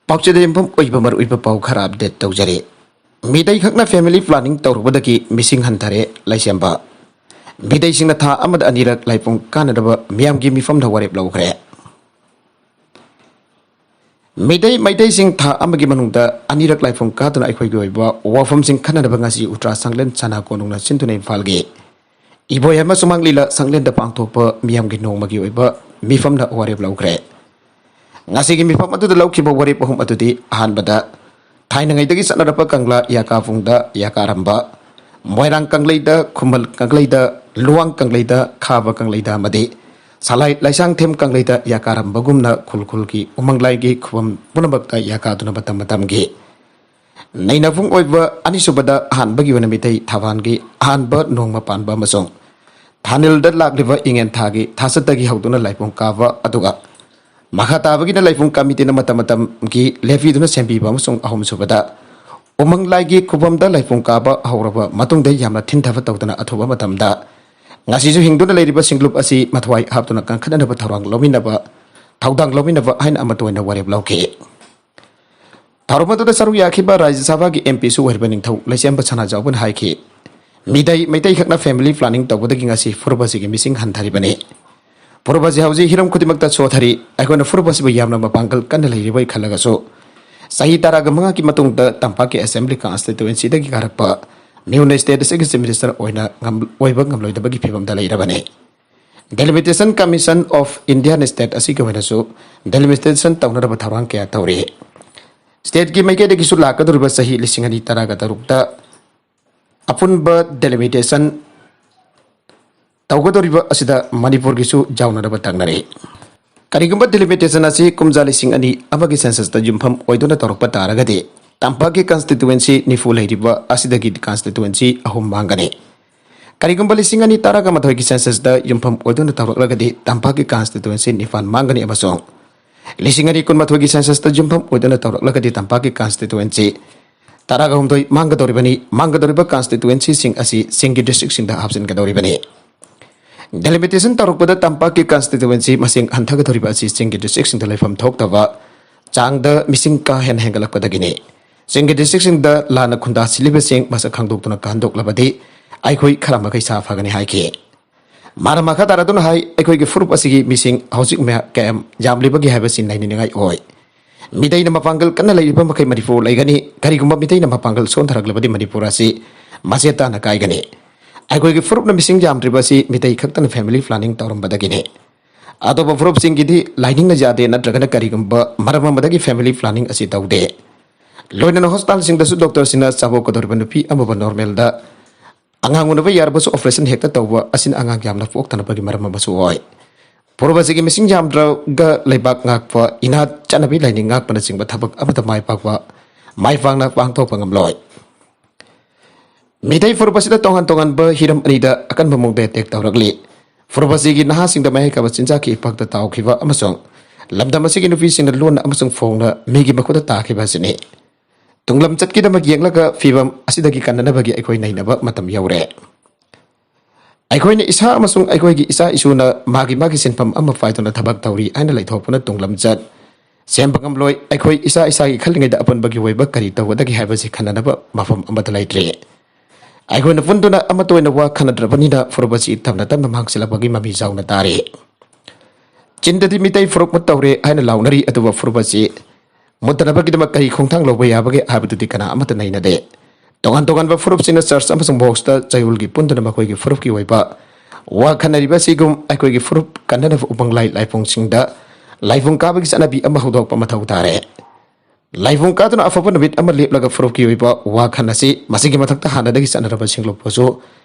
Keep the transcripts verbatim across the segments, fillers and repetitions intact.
ꯄꯥꯎꯆꯦꯗ ꯌꯨꯝꯐꯝ ꯑꯣꯏꯕ ꯃꯔꯨꯑꯣꯏꯕ ꯄꯥꯎ ꯈꯔ ꯑꯞꯗꯦꯠ ꯇꯧꯖꯔꯤ꯫ ꯃꯤꯇꯩ ꯈꯛꯅ ꯐꯦꯃꯤꯂꯤ ꯄ꯭ꯂꯥꯅꯤꯡ ꯇꯧꯔꯨꯕꯗꯒꯤ ꯃꯤꯁꯤꯡ ꯍꯟꯊꯔꯦ, ꯂꯩꯁꯦꯝꯕ꯫ ꯃꯤꯇꯩꯁꯤꯡꯅ ꯊꯥ ꯑꯃꯗ ꯑꯅꯤꯔꯛ ꯂꯥꯏꯐꯝ ꯀꯥꯅꯅꯕ ꯃꯤꯌꯥꯝꯒꯤ ꯃꯤꯐꯝꯗ ꯋꯥꯔꯦꯞ ꯂꯧꯈ꯭ꯔꯦ꯫ ꯃꯤꯇꯩ ꯃꯩꯇꯩꯁꯤꯡ ꯊꯥ ꯑꯃꯒꯤ ꯃꯅꯨꯡꯗ ꯑꯅꯤꯔꯛ ꯂꯥꯏꯐꯝ ꯀꯥꯗꯨꯅ ꯑꯩꯈꯣꯏꯒꯤ ꯑꯣꯏꯕ ꯋꯥꯐꯝꯁꯤꯡ ꯈꯟꯅꯅꯕ ꯉꯁꯤ ꯎꯇ꯭ꯔꯥ ꯁꯪꯂꯦꯟ ꯁꯅꯥ ꯀꯣꯅꯨꯡꯅ ꯁꯤꯟꯗꯨꯅ ꯏꯝꯐꯥꯜꯒꯤ ꯏꯕꯣꯌꯥꯏꯃ ꯁꯨꯃꯥꯡ ꯂꯤꯂꯥ ꯁꯪꯂꯦꯟꯗ ꯄꯥꯡꯊꯣꯛꯄ ꯃꯤꯌꯥꯝꯒꯤ ꯅꯣꯡꯃꯒꯤ ꯑꯣꯏꯕ ꯃꯤꯐꯝꯅ ꯋꯥꯔꯦꯞ ꯂꯧꯈ꯭ꯔꯦ꯫ ꯉꯁꯤꯒꯤ ꯃꯤꯐꯝ ꯑꯗꯨꯗ ꯂꯧꯈꯤꯕ ꯋꯥꯔꯦꯞ ꯑꯍꯨꯝ ꯑꯗꯨꯗꯤ, ꯑꯍꯥꯟꯕꯗ, ꯊꯥꯏꯅꯉꯩꯗꯒꯤ ꯆꯠꯅꯔꯛꯄ ꯀꯪꯂꯥ ꯌꯥꯀꯥꯕꯨꯡꯗ ꯌꯥꯀꯥꯔꯝꯕ, ꯃꯣꯏꯔꯥꯡ ꯀꯪꯂꯩꯗ, ꯈꯨꯃꯟ ꯀꯪꯂꯩꯗ, ꯂꯨꯋꯥꯡ ꯀꯪꯂꯩꯗ, ꯈꯥꯕ ꯀꯪꯂꯩꯗ ꯑꯃꯗꯤ ꯁꯂꯥꯏ ꯂꯥꯏꯁꯥꯡꯊꯦꯝ ꯀꯪꯂꯩꯗ ꯌꯥꯀꯥꯔꯝꯕꯒꯨꯝꯅ ꯈꯨꯜ ꯈꯨꯜꯒꯤ ꯎꯃꯪ ꯂꯥꯏꯒꯤ ꯈꯨꯕꯝ ꯄꯨꯝꯅꯃꯛꯇ ꯌꯥꯀꯥꯗꯨꯅ ꯃꯇꯝ ꯃꯇꯝꯒꯤ ꯅꯩꯅꯕꯨꯡ ꯑꯣꯏꯕ ꯑꯅꯤꯁꯨꯕꯗ ꯑꯍꯥꯟꯕꯒꯤ ꯑꯣꯏꯅ ꯃꯤꯇꯩ ꯊꯥꯕꯥꯟꯒꯤ ꯑꯍꯥꯟꯕ ꯅꯣꯡꯃ ꯄꯥꯟꯕ ꯑꯃꯁꯨꯡ ꯊꯥꯅꯤꯜꯗ ꯂꯥꯛꯂꯤꯕ ꯏꯉꯦꯟ ꯊꯥꯒꯤ ꯊꯥꯁꯠꯇꯒꯤ ꯍꯧꯗꯨꯅ ꯂꯥꯏꯐꯝ ꯀꯥꯕ, ꯑꯗꯨꯒ ꯃꯈꯥ ꯇꯥꯕꯒꯤꯅ ꯂꯥꯏꯐꯝ ꯀꯃꯤꯇꯤꯅ ꯃꯇꯝ ꯃꯇꯝꯒꯤ ꯂꯦꯞꯄꯤꯗꯨꯅ ꯁꯦꯝꯕꯤꯕ ꯑꯃꯁꯨꯡ ꯑꯍꯨꯝꯁꯨꯕꯗ ꯎꯃꯪ ꯂꯥꯏꯒꯤ ꯈꯨꯕꯝꯗ ꯂꯥꯏꯐꯝ ꯀꯥꯕ ꯍꯧꯔꯕ ꯃꯇꯨꯡꯗ ꯌꯥꯝꯅ ꯊꯤꯟꯊꯕ ꯇꯧꯗꯅ ꯑꯊꯨꯕ ꯃꯇꯝꯗ ꯉꯁꯤꯁꯨ ꯍꯤꯡꯗꯨꯅ ꯂꯩꯔꯤꯕ ꯁꯤꯡꯂꯨꯞ ꯑꯁꯤ ꯃꯊ꯭ꯋꯥꯏ ꯍꯥꯞꯇꯨꯅ ꯀꯟꯈꯠꯅꯅꯕ ꯊꯧꯔꯥꯡ ꯂꯧꯃꯤꯟꯅꯕ, ꯊꯧꯗꯥꯡ ꯂꯧꯃꯤꯟꯅꯕ ꯍꯥꯏꯅ ꯑꯃꯠꯇ ꯑꯣꯏꯅ ꯋꯥꯔꯦꯞ ꯂꯧꯈꯤ꯫ ꯊꯧꯔꯝ ꯑꯗꯨꯗ ꯁꯔꯨꯛ ꯌꯥꯈꯤꯕ ꯔꯥꯖ꯭ꯌ ꯁꯚꯥꯒꯤ ꯑꯦꯝ ꯄꯤꯁꯨ ꯑꯣꯏꯔꯤꯕ ꯅꯤꯡꯊꯧ ꯂꯩꯁꯦꯝꯕ ꯁꯅꯥꯖꯥꯎꯕꯅ ꯍꯥꯏꯈꯤ, ꯃꯤꯇꯩ ꯃꯩꯇꯩꯈꯛꯅ ꯐꯦꯃꯤꯂꯤ ꯄ꯭ꯂꯥꯅꯤꯡ ꯇꯧꯕꯗꯒꯤ ꯉꯁꯤ ꯐꯨꯔꯨꯞ ꯑꯁꯤꯒꯤ ꯃꯤꯁꯤꯡ ꯍꯟꯊꯔꯤꯕꯅꯤ꯫ ꯐꯨꯔꯨꯞ ꯑꯁꯤ ꯍꯧꯖꯤꯛ ꯍꯤꯔꯝ ꯈꯨꯗꯤꯡꯃꯛꯇ ꯁꯣꯊꯔꯤ꯫ ꯑꯩꯈꯣꯏꯅ ꯐꯨꯔꯨꯞ ꯑꯁꯤꯕꯨ ꯌꯥꯝꯅ ꯃꯄꯥꯡꯒꯜ ꯀꯟꯅ ꯂꯩꯔꯤꯕꯣꯏ ꯈꯜꯂꯒꯁꯨ, ꯆꯍꯤ ꯇꯔꯥꯒ ꯃꯉꯥꯒꯤ ꯃꯇꯨꯡꯗ ꯇꯝꯄꯥꯛꯀꯤ ꯑꯦꯁꯦꯝꯕ꯭ꯂꯤ ꯀꯟꯁꯇꯤꯇ꯭ꯌꯨꯑꯦꯟꯁꯤꯗꯒꯤ ꯀꯥꯔꯛꯄ ꯃꯤꯍꯨꯠꯅ ꯁ꯭ꯇꯦꯠ ꯑꯁꯤꯒꯤ ꯆꯤꯐ ꯃꯤꯅꯤꯁꯇꯔ ꯑꯣꯏꯅ ꯉꯝ-, ꯑꯣꯏꯕ ꯉꯝꯂꯣꯏꯗꯕꯒꯤ ꯐꯤꯕꯝꯗ ꯂꯩꯔꯕꯅꯤ꯫ Delimitation Commission of Indian State ꯑꯁꯤꯒꯤ ꯑꯣꯏꯅꯁꯨ ꯗꯦꯂꯤꯃꯤꯇꯦꯁꯟ ꯇꯧꯅꯅꯕ ꯊꯧꯔꯥꯡ ꯀꯌꯥ ꯇꯧꯔꯤ꯫ ꯁ꯭ꯇꯦꯠꯀꯤ ꯃꯥꯏꯀꯩꯗꯒꯤꯁꯨ ꯂꯥꯛꯀꯗꯧꯔꯤꯕ ꯆꯍꯤ ꯂꯤꯁꯤꯡ ꯑꯅꯤ ꯇꯔꯥꯒ ꯇꯔꯨꯛꯇ ꯑꯄꯨꯟꯕ ꯗꯦꯂꯤꯃꯤꯇꯦꯁꯟ ꯇꯧꯒꯗꯧꯔꯤꯕ ꯑꯁꯤꯗ ꯃꯅꯤꯄꯨꯔꯒꯤꯁꯨ ꯌꯥꯎꯅꯅꯕ ꯇꯛꯅꯔꯤ꯫ ꯀꯔꯤꯒꯨꯝꯕ ꯗꯦꯂꯤꯃꯤꯇꯦꯁꯟ ꯑꯁꯤ ꯀꯨꯝꯖꯥ ꯂꯤꯁꯤꯡ ꯑꯅꯤ ꯑꯃꯒꯤ ꯁꯦꯟꯁꯁꯇ ꯌꯨꯝꯐꯝ ꯑꯣꯏꯗꯨꯅ ꯇꯧꯔꯛꯄ ꯇꯥꯔꯒꯗꯤ, ꯇꯝꯄꯥꯛꯀꯤ ꯀꯟꯁꯇꯤꯇ꯭ꯌꯨꯑꯦꯟꯁꯤ ꯅꯤꯐꯨ ꯂꯩꯔꯤꯕ ꯑꯁꯤꯗꯒꯤ ꯀꯟꯁꯇꯤꯇ꯭ꯌꯨꯑꯦꯟꯁꯤ ꯑꯍꯨꯝ ꯃꯥꯡꯒꯅꯤ꯫ ꯀꯔꯤꯒꯨꯝꯕ ꯂꯤꯁꯤꯡ ꯑꯅꯤ ꯇꯔꯥꯒ ꯃꯥꯊꯣꯏꯒꯤ ꯁꯦꯟꯁꯁꯇ ꯌꯨꯝꯐꯝ ꯑꯣꯏꯗꯨꯅ ꯇꯧꯔꯛꯂꯒꯗꯤ, ꯇꯝꯄꯥꯛꯀꯤ ꯀꯟꯁꯇꯤꯇ꯭ꯌꯨꯑꯦꯟꯁꯤ ꯅꯤꯄꯥꯟ ꯃꯥꯡꯒꯅꯤ ꯑꯃꯁꯨꯡ ꯂꯤꯁꯤꯡ ꯑꯅꯤ ꯀꯨꯟꯃꯥꯊꯣꯏꯒꯤ ꯁꯦꯟꯁꯁꯇ ꯌꯨꯝꯐꯝ ꯑꯣꯏꯗꯨꯅ ꯇꯧꯔꯛꯂꯒꯗꯤ, ꯇꯝꯄꯥꯛꯀꯤ ꯀꯟꯁꯇꯤꯇ꯭ꯌꯨꯑꯦꯟꯁꯤ ꯇꯔꯥꯒ ꯍꯨꯝꯗꯣꯏ ꯃꯥꯡꯒꯗꯧꯔꯤꯕꯅꯤ꯫ ꯃꯥꯡꯒꯗꯧꯔꯤꯕ ꯀꯟꯁꯇꯤꯇ꯭ꯌꯨꯑꯦꯟꯁꯤꯁꯤꯡ ꯑꯁꯤ ꯆꯤꯡꯒꯤ ꯗꯤꯁꯇ꯭ꯔꯤꯛꯁꯤꯡꯗ ꯍꯥꯞꯆꯤꯟꯒꯗꯧꯔꯤꯕꯅꯤ꯫ ꯗꯦꯂꯤꯃꯤꯇꯦꯁꯟ ꯇꯧꯔꯛꯄꯗ ꯇꯝꯄꯥꯛꯀꯤ ꯀꯟꯁꯇꯤꯇ꯭ꯌꯨꯑꯦꯟꯁꯤ ꯃꯁꯤꯡ ꯍꯟꯊꯒꯗꯧꯔꯤꯕ ꯑꯁꯤ ꯆꯤꯡꯒꯤ ꯗꯤꯁꯇ꯭ꯔꯤꯛꯁꯤꯡꯗ ꯂꯩꯐꯝ ꯊꯣꯛꯇꯕ ꯇꯥꯡꯗ ꯃꯤꯁꯤꯡ ꯀꯥ ꯍꯦꯟꯅ ꯍꯦꯟꯒꯠꯂꯛꯄꯗꯒꯤꯅꯤ꯫ ꯆꯤꯡꯒꯤ ꯗꯤꯁꯇ꯭ꯔꯤꯛꯁꯤꯡꯗ ꯂꯥꯟꯅ ꯈꯨꯟꯗꯥ ꯁꯤꯜꯂꯤꯕꯁꯤꯡ ꯃꯁꯛ ꯈꯪꯗꯣꯛꯇꯨꯅ ꯀꯥꯍꯟꯗꯣꯛꯂꯕꯗꯤ ꯑꯩꯈꯣꯏ ꯈꯔ ꯃꯈꯩ ꯁꯥꯐꯒꯅꯤ ꯍꯥꯏꯈꯤ꯫ ꯃꯥꯅ ꯃꯈꯥ ꯇꯥꯔꯗꯨꯅ ꯍꯥꯏ, ꯑꯩꯈꯣꯏꯒꯤ ꯐꯨꯔꯨꯞ ꯑꯁꯤꯒꯤ ꯃꯤꯁꯤꯡ ꯍꯧꯖꯤꯛ ꯃꯌꯥ-, ꯀꯌꯥꯝ ꯌꯥꯝꯂꯤꯕꯒꯦ ꯍꯥꯏꯕꯁꯤ ꯅꯩꯅꯅꯤꯡꯉꯥꯏ ꯑꯣꯏ꯫ ꯃꯤꯇꯩꯅ ꯃꯄꯥꯡꯒꯜ ꯀꯟꯅ ꯂꯩꯔꯤꯕ ꯃꯈꯩ ꯃꯅꯤꯄꯨꯔ ꯂꯩꯒꯅꯤ꯫ ꯀꯔꯤꯒꯨꯝꯕ ꯃꯤꯇꯩꯅ ꯃꯄꯥꯡꯒꯜ ꯁꯣꯟꯊꯔꯛꯂꯕꯗꯤ ꯃꯅꯤꯄꯨꯔ ꯑꯁꯤ ꯃꯆꯦꯠ ꯇꯥꯅ ꯀꯥꯏꯒꯅꯤ꯫ ꯑꯩꯈꯣꯏꯒꯤ ꯐꯨꯔꯨꯞꯅ ꯃꯤꯁꯤꯡ ꯌꯥꯝꯗ꯭ꯔꯤꯕ ꯑꯁꯤ ꯃꯤꯇꯩ ꯈꯛꯇꯅ ꯐꯦꯃꯤꯂꯤ ꯄ꯭ꯂꯥꯅꯤꯡ ꯇꯧꯔꯝꯕꯗꯒꯤꯅꯤ꯫ ꯑꯇꯣꯞꯄ ꯐꯨꯔꯨꯞꯁꯤꯡꯒꯤꯗꯤ ꯂꯥꯏꯅꯤꯡꯅ ꯌꯥꯗꯦ ꯅꯠꯇ꯭ꯔꯒꯅ ꯀꯔꯤꯒꯨꯝꯕ ꯃꯔꯝ ꯑꯃꯗꯒꯤ ꯐꯦꯃꯤꯂꯤ ꯄ꯭ꯂꯥꯅꯤꯡ ꯑꯁꯤ ꯇꯧꯗꯦ꯫ ꯂꯣꯏꯅꯅ ꯍꯣꯁꯄꯤꯇꯥꯜꯁꯤꯡꯗꯁꯨ ꯗꯣꯛꯇꯔꯁꯤꯡꯅ ꯆꯥꯕꯣꯛꯀꯗꯧꯔꯤꯕ ꯅꯨꯄꯤ ꯑꯃꯕꯨ ꯅꯣꯔꯃꯦꯜꯗ ꯑꯉꯥꯡ ꯎꯅꯕ ꯌꯥꯔꯕꯁꯨ ꯑꯣꯄꯔꯦꯁꯟ ꯍꯦꯛꯇ ꯇꯧꯕ ꯑꯁꯤꯅ ꯑꯉꯥꯡ ꯌꯥꯝꯅ ꯄꯣꯛꯇꯅꯕꯒꯤ ꯃꯔꯝ ꯑꯃꯁꯨ ꯑꯣꯏ꯫ ꯐꯨꯔꯨꯞ ꯑꯁꯤꯒꯤ ꯃꯤꯁꯤꯡ ꯌꯥꯝꯗ꯭ꯔꯒ ꯂꯩꯕꯥꯛ ꯉꯥꯛꯄ, ꯏꯅꯥꯠ, ꯆꯠꯅꯕꯤ, ꯂꯥꯏꯅꯤꯡ ꯉꯥꯛꯄꯅꯆꯤꯡꯕ ꯊꯕꯛ ꯑꯃꯠꯇ ꯃꯥꯏ ꯄꯥꯛꯄ, ꯃꯥꯏ ꯄꯥꯛꯅ ꯄꯥꯡꯊꯣꯛꯄ ꯉꯝꯂꯣꯏ꯫ ꯃꯤꯇꯩ ꯐꯨꯔꯨꯞ ꯑꯁꯤꯗ ꯇꯣꯉꯥꯟ ꯇꯣꯉꯥꯟꯕ ꯍꯤꯔꯝ ꯑꯅꯤꯗ ꯑꯀꯟꯕ ꯃꯑꯣꯡꯗ ꯑꯦꯇꯦꯛ ꯇꯧꯔꯛꯂꯤ꯫ ꯐꯨꯔꯨꯞ ꯑꯁꯤꯒꯤ ꯅꯍꯥꯁꯤꯡꯗ ꯃꯍꯩ ꯀꯥꯕ ꯆꯤꯟꯖꯥꯛꯀꯤ ꯏꯄꯥꯛꯇ ꯇꯥꯎꯈꯤꯕ ꯑꯃꯁꯨꯡ ꯂꯝꯗꯝ ꯑꯁꯤꯒꯤ ꯅꯨꯄꯤꯁꯤꯡꯅ ꯂꯣꯟꯅ ꯑꯃꯁꯨꯡ ꯐꯣꯡꯅ ꯃꯤꯒꯤ ꯃꯈꯨꯠꯇ ꯇꯥꯈꯤꯕ ꯑꯁꯤꯅꯤ꯫ ꯇꯨꯡꯂꯝꯆꯠꯀꯤꯗꯃꯛ ꯌꯦꯡꯂꯒ ꯐꯤꯕꯝ ꯑꯁꯤꯗꯒꯤ ꯀꯟꯅꯅꯕꯒꯤ ꯑꯩꯈꯣꯏ ꯅꯩꯅꯕ ꯃꯇꯝ ꯌꯧꯔꯦ꯫ ꯑꯩꯈꯣꯏꯅ ꯏꯁꯥ ꯑꯃꯁꯨꯡ ꯑꯩꯈꯣꯏꯒꯤ ꯏꯆꯥ ꯏꯁꯨꯅ ꯃꯥꯒꯤ ꯃꯥꯒꯤ ꯁꯤꯟꯐꯝ ꯑꯃ ꯄꯥꯏꯗꯨꯅ ꯊꯕꯛ ꯇꯧꯔꯤ ꯍꯥꯏꯅ ꯂꯩꯊꯣꯛꯄꯅ ꯇꯨꯡꯂꯝꯆꯠ ꯁꯦꯝꯕ ꯉꯝꯂꯣꯏ꯫ ꯑꯩꯈꯣꯏ ꯏꯁꯥ ꯏꯁꯥꯒꯤ ꯈꯜꯂꯤꯉꯩꯗ ꯑꯄꯨꯟꯕꯒꯤ ꯑꯣꯏꯕ ꯀꯔꯤ ꯇꯧꯒꯗꯒꯦ ꯍꯥꯏꯕꯁꯤ ꯈꯟꯅꯅꯕ ꯃꯐꯝ ꯑꯃꯠꯇ ꯂꯩꯇ꯭ꯔꯤ꯫ ꯑꯩꯈꯣꯏꯅ ꯄꯨꯟꯗꯨꯅ ꯑꯃꯠꯇ ꯑꯣꯏꯅ ꯋꯥ ꯈꯟꯅꯗ꯭ꯔꯕꯅꯤꯅ ꯐꯨꯔꯨꯞ ꯑꯁꯤ ꯇꯞꯅ ꯇꯞꯅ ꯃꯥꯡꯁꯤꯜꯂꯛꯄꯒꯤ ꯃꯃꯤ ꯆꯥꯎꯅ ꯇꯥꯔꯤ꯫ ꯆꯤꯟꯗꯗꯤ ꯃꯤꯇꯩ ꯐꯨꯔꯨꯞ ꯇꯧꯔꯦ ꯍꯥꯏꯅ ꯂꯥꯎꯅꯔꯤ, ꯑꯗꯨꯒ ꯐꯨꯔꯨꯞ ꯑꯁꯤ ꯃꯨꯠꯇꯅꯕꯒꯤꯗꯃꯛ ꯀꯔꯤ ꯈꯣꯡꯊꯥꯡ ꯂꯧꯕ ꯌꯥꯕꯒꯦ ꯍꯥꯏꯕꯗꯨꯗꯤ ꯀꯅꯥ ꯑꯃꯠꯇ ꯅꯩꯅꯗꯦ꯫ ꯇꯣꯉꯥꯟ ꯇꯣꯉꯥꯟꯕ ꯐꯨꯔꯨꯞꯁꯤꯡꯅ ꯆꯔꯆ ꯑꯃꯁꯨꯡ ꯃꯣꯛꯁꯇ ꯆꯌꯣꯜꯒꯤ ꯄꯨꯟꯗꯨꯅ ꯃꯈꯣꯏꯒꯤ ꯐꯨꯔꯨꯞꯀꯤ ꯑꯣꯏꯕ ꯋꯥ ꯈꯟꯅꯔꯤꯕ ꯑꯁꯤꯒꯨꯝ ꯑꯩꯈꯣꯏꯒꯤ ꯐꯨꯔꯨꯞ ꯀꯟꯅꯅꯕ ꯎꯃꯪ ꯂꯥꯏ ꯂꯥꯏꯐꯣꯡꯁꯤꯡꯗ ꯂꯥꯏꯐꯣꯡ ꯀꯥꯕꯒꯤ ꯆꯠꯅꯕꯤ ꯑꯃ ꯍꯧꯗꯣꯛꯄ ꯃꯊꯧ ꯇꯥꯔꯦ꯫ ꯂꯥꯏꯐꯣꯡ ꯀꯥꯗꯨꯅ ꯑꯐꯕ ꯅꯨꯃꯤꯠ ꯑꯃ ꯂꯦꯞꯂꯒ ꯐꯨꯔꯨꯞꯀꯤ ꯑꯣꯏꯕ ꯋꯥ ꯈꯟꯅꯁꯤ꯫ ꯃꯁꯤꯒꯤ ꯃꯊꯛꯇ ꯍꯥꯟꯅꯗꯒꯤ ꯆꯠꯅꯔꯕ ꯁꯤꯡꯂꯨꯞꯄꯁꯨ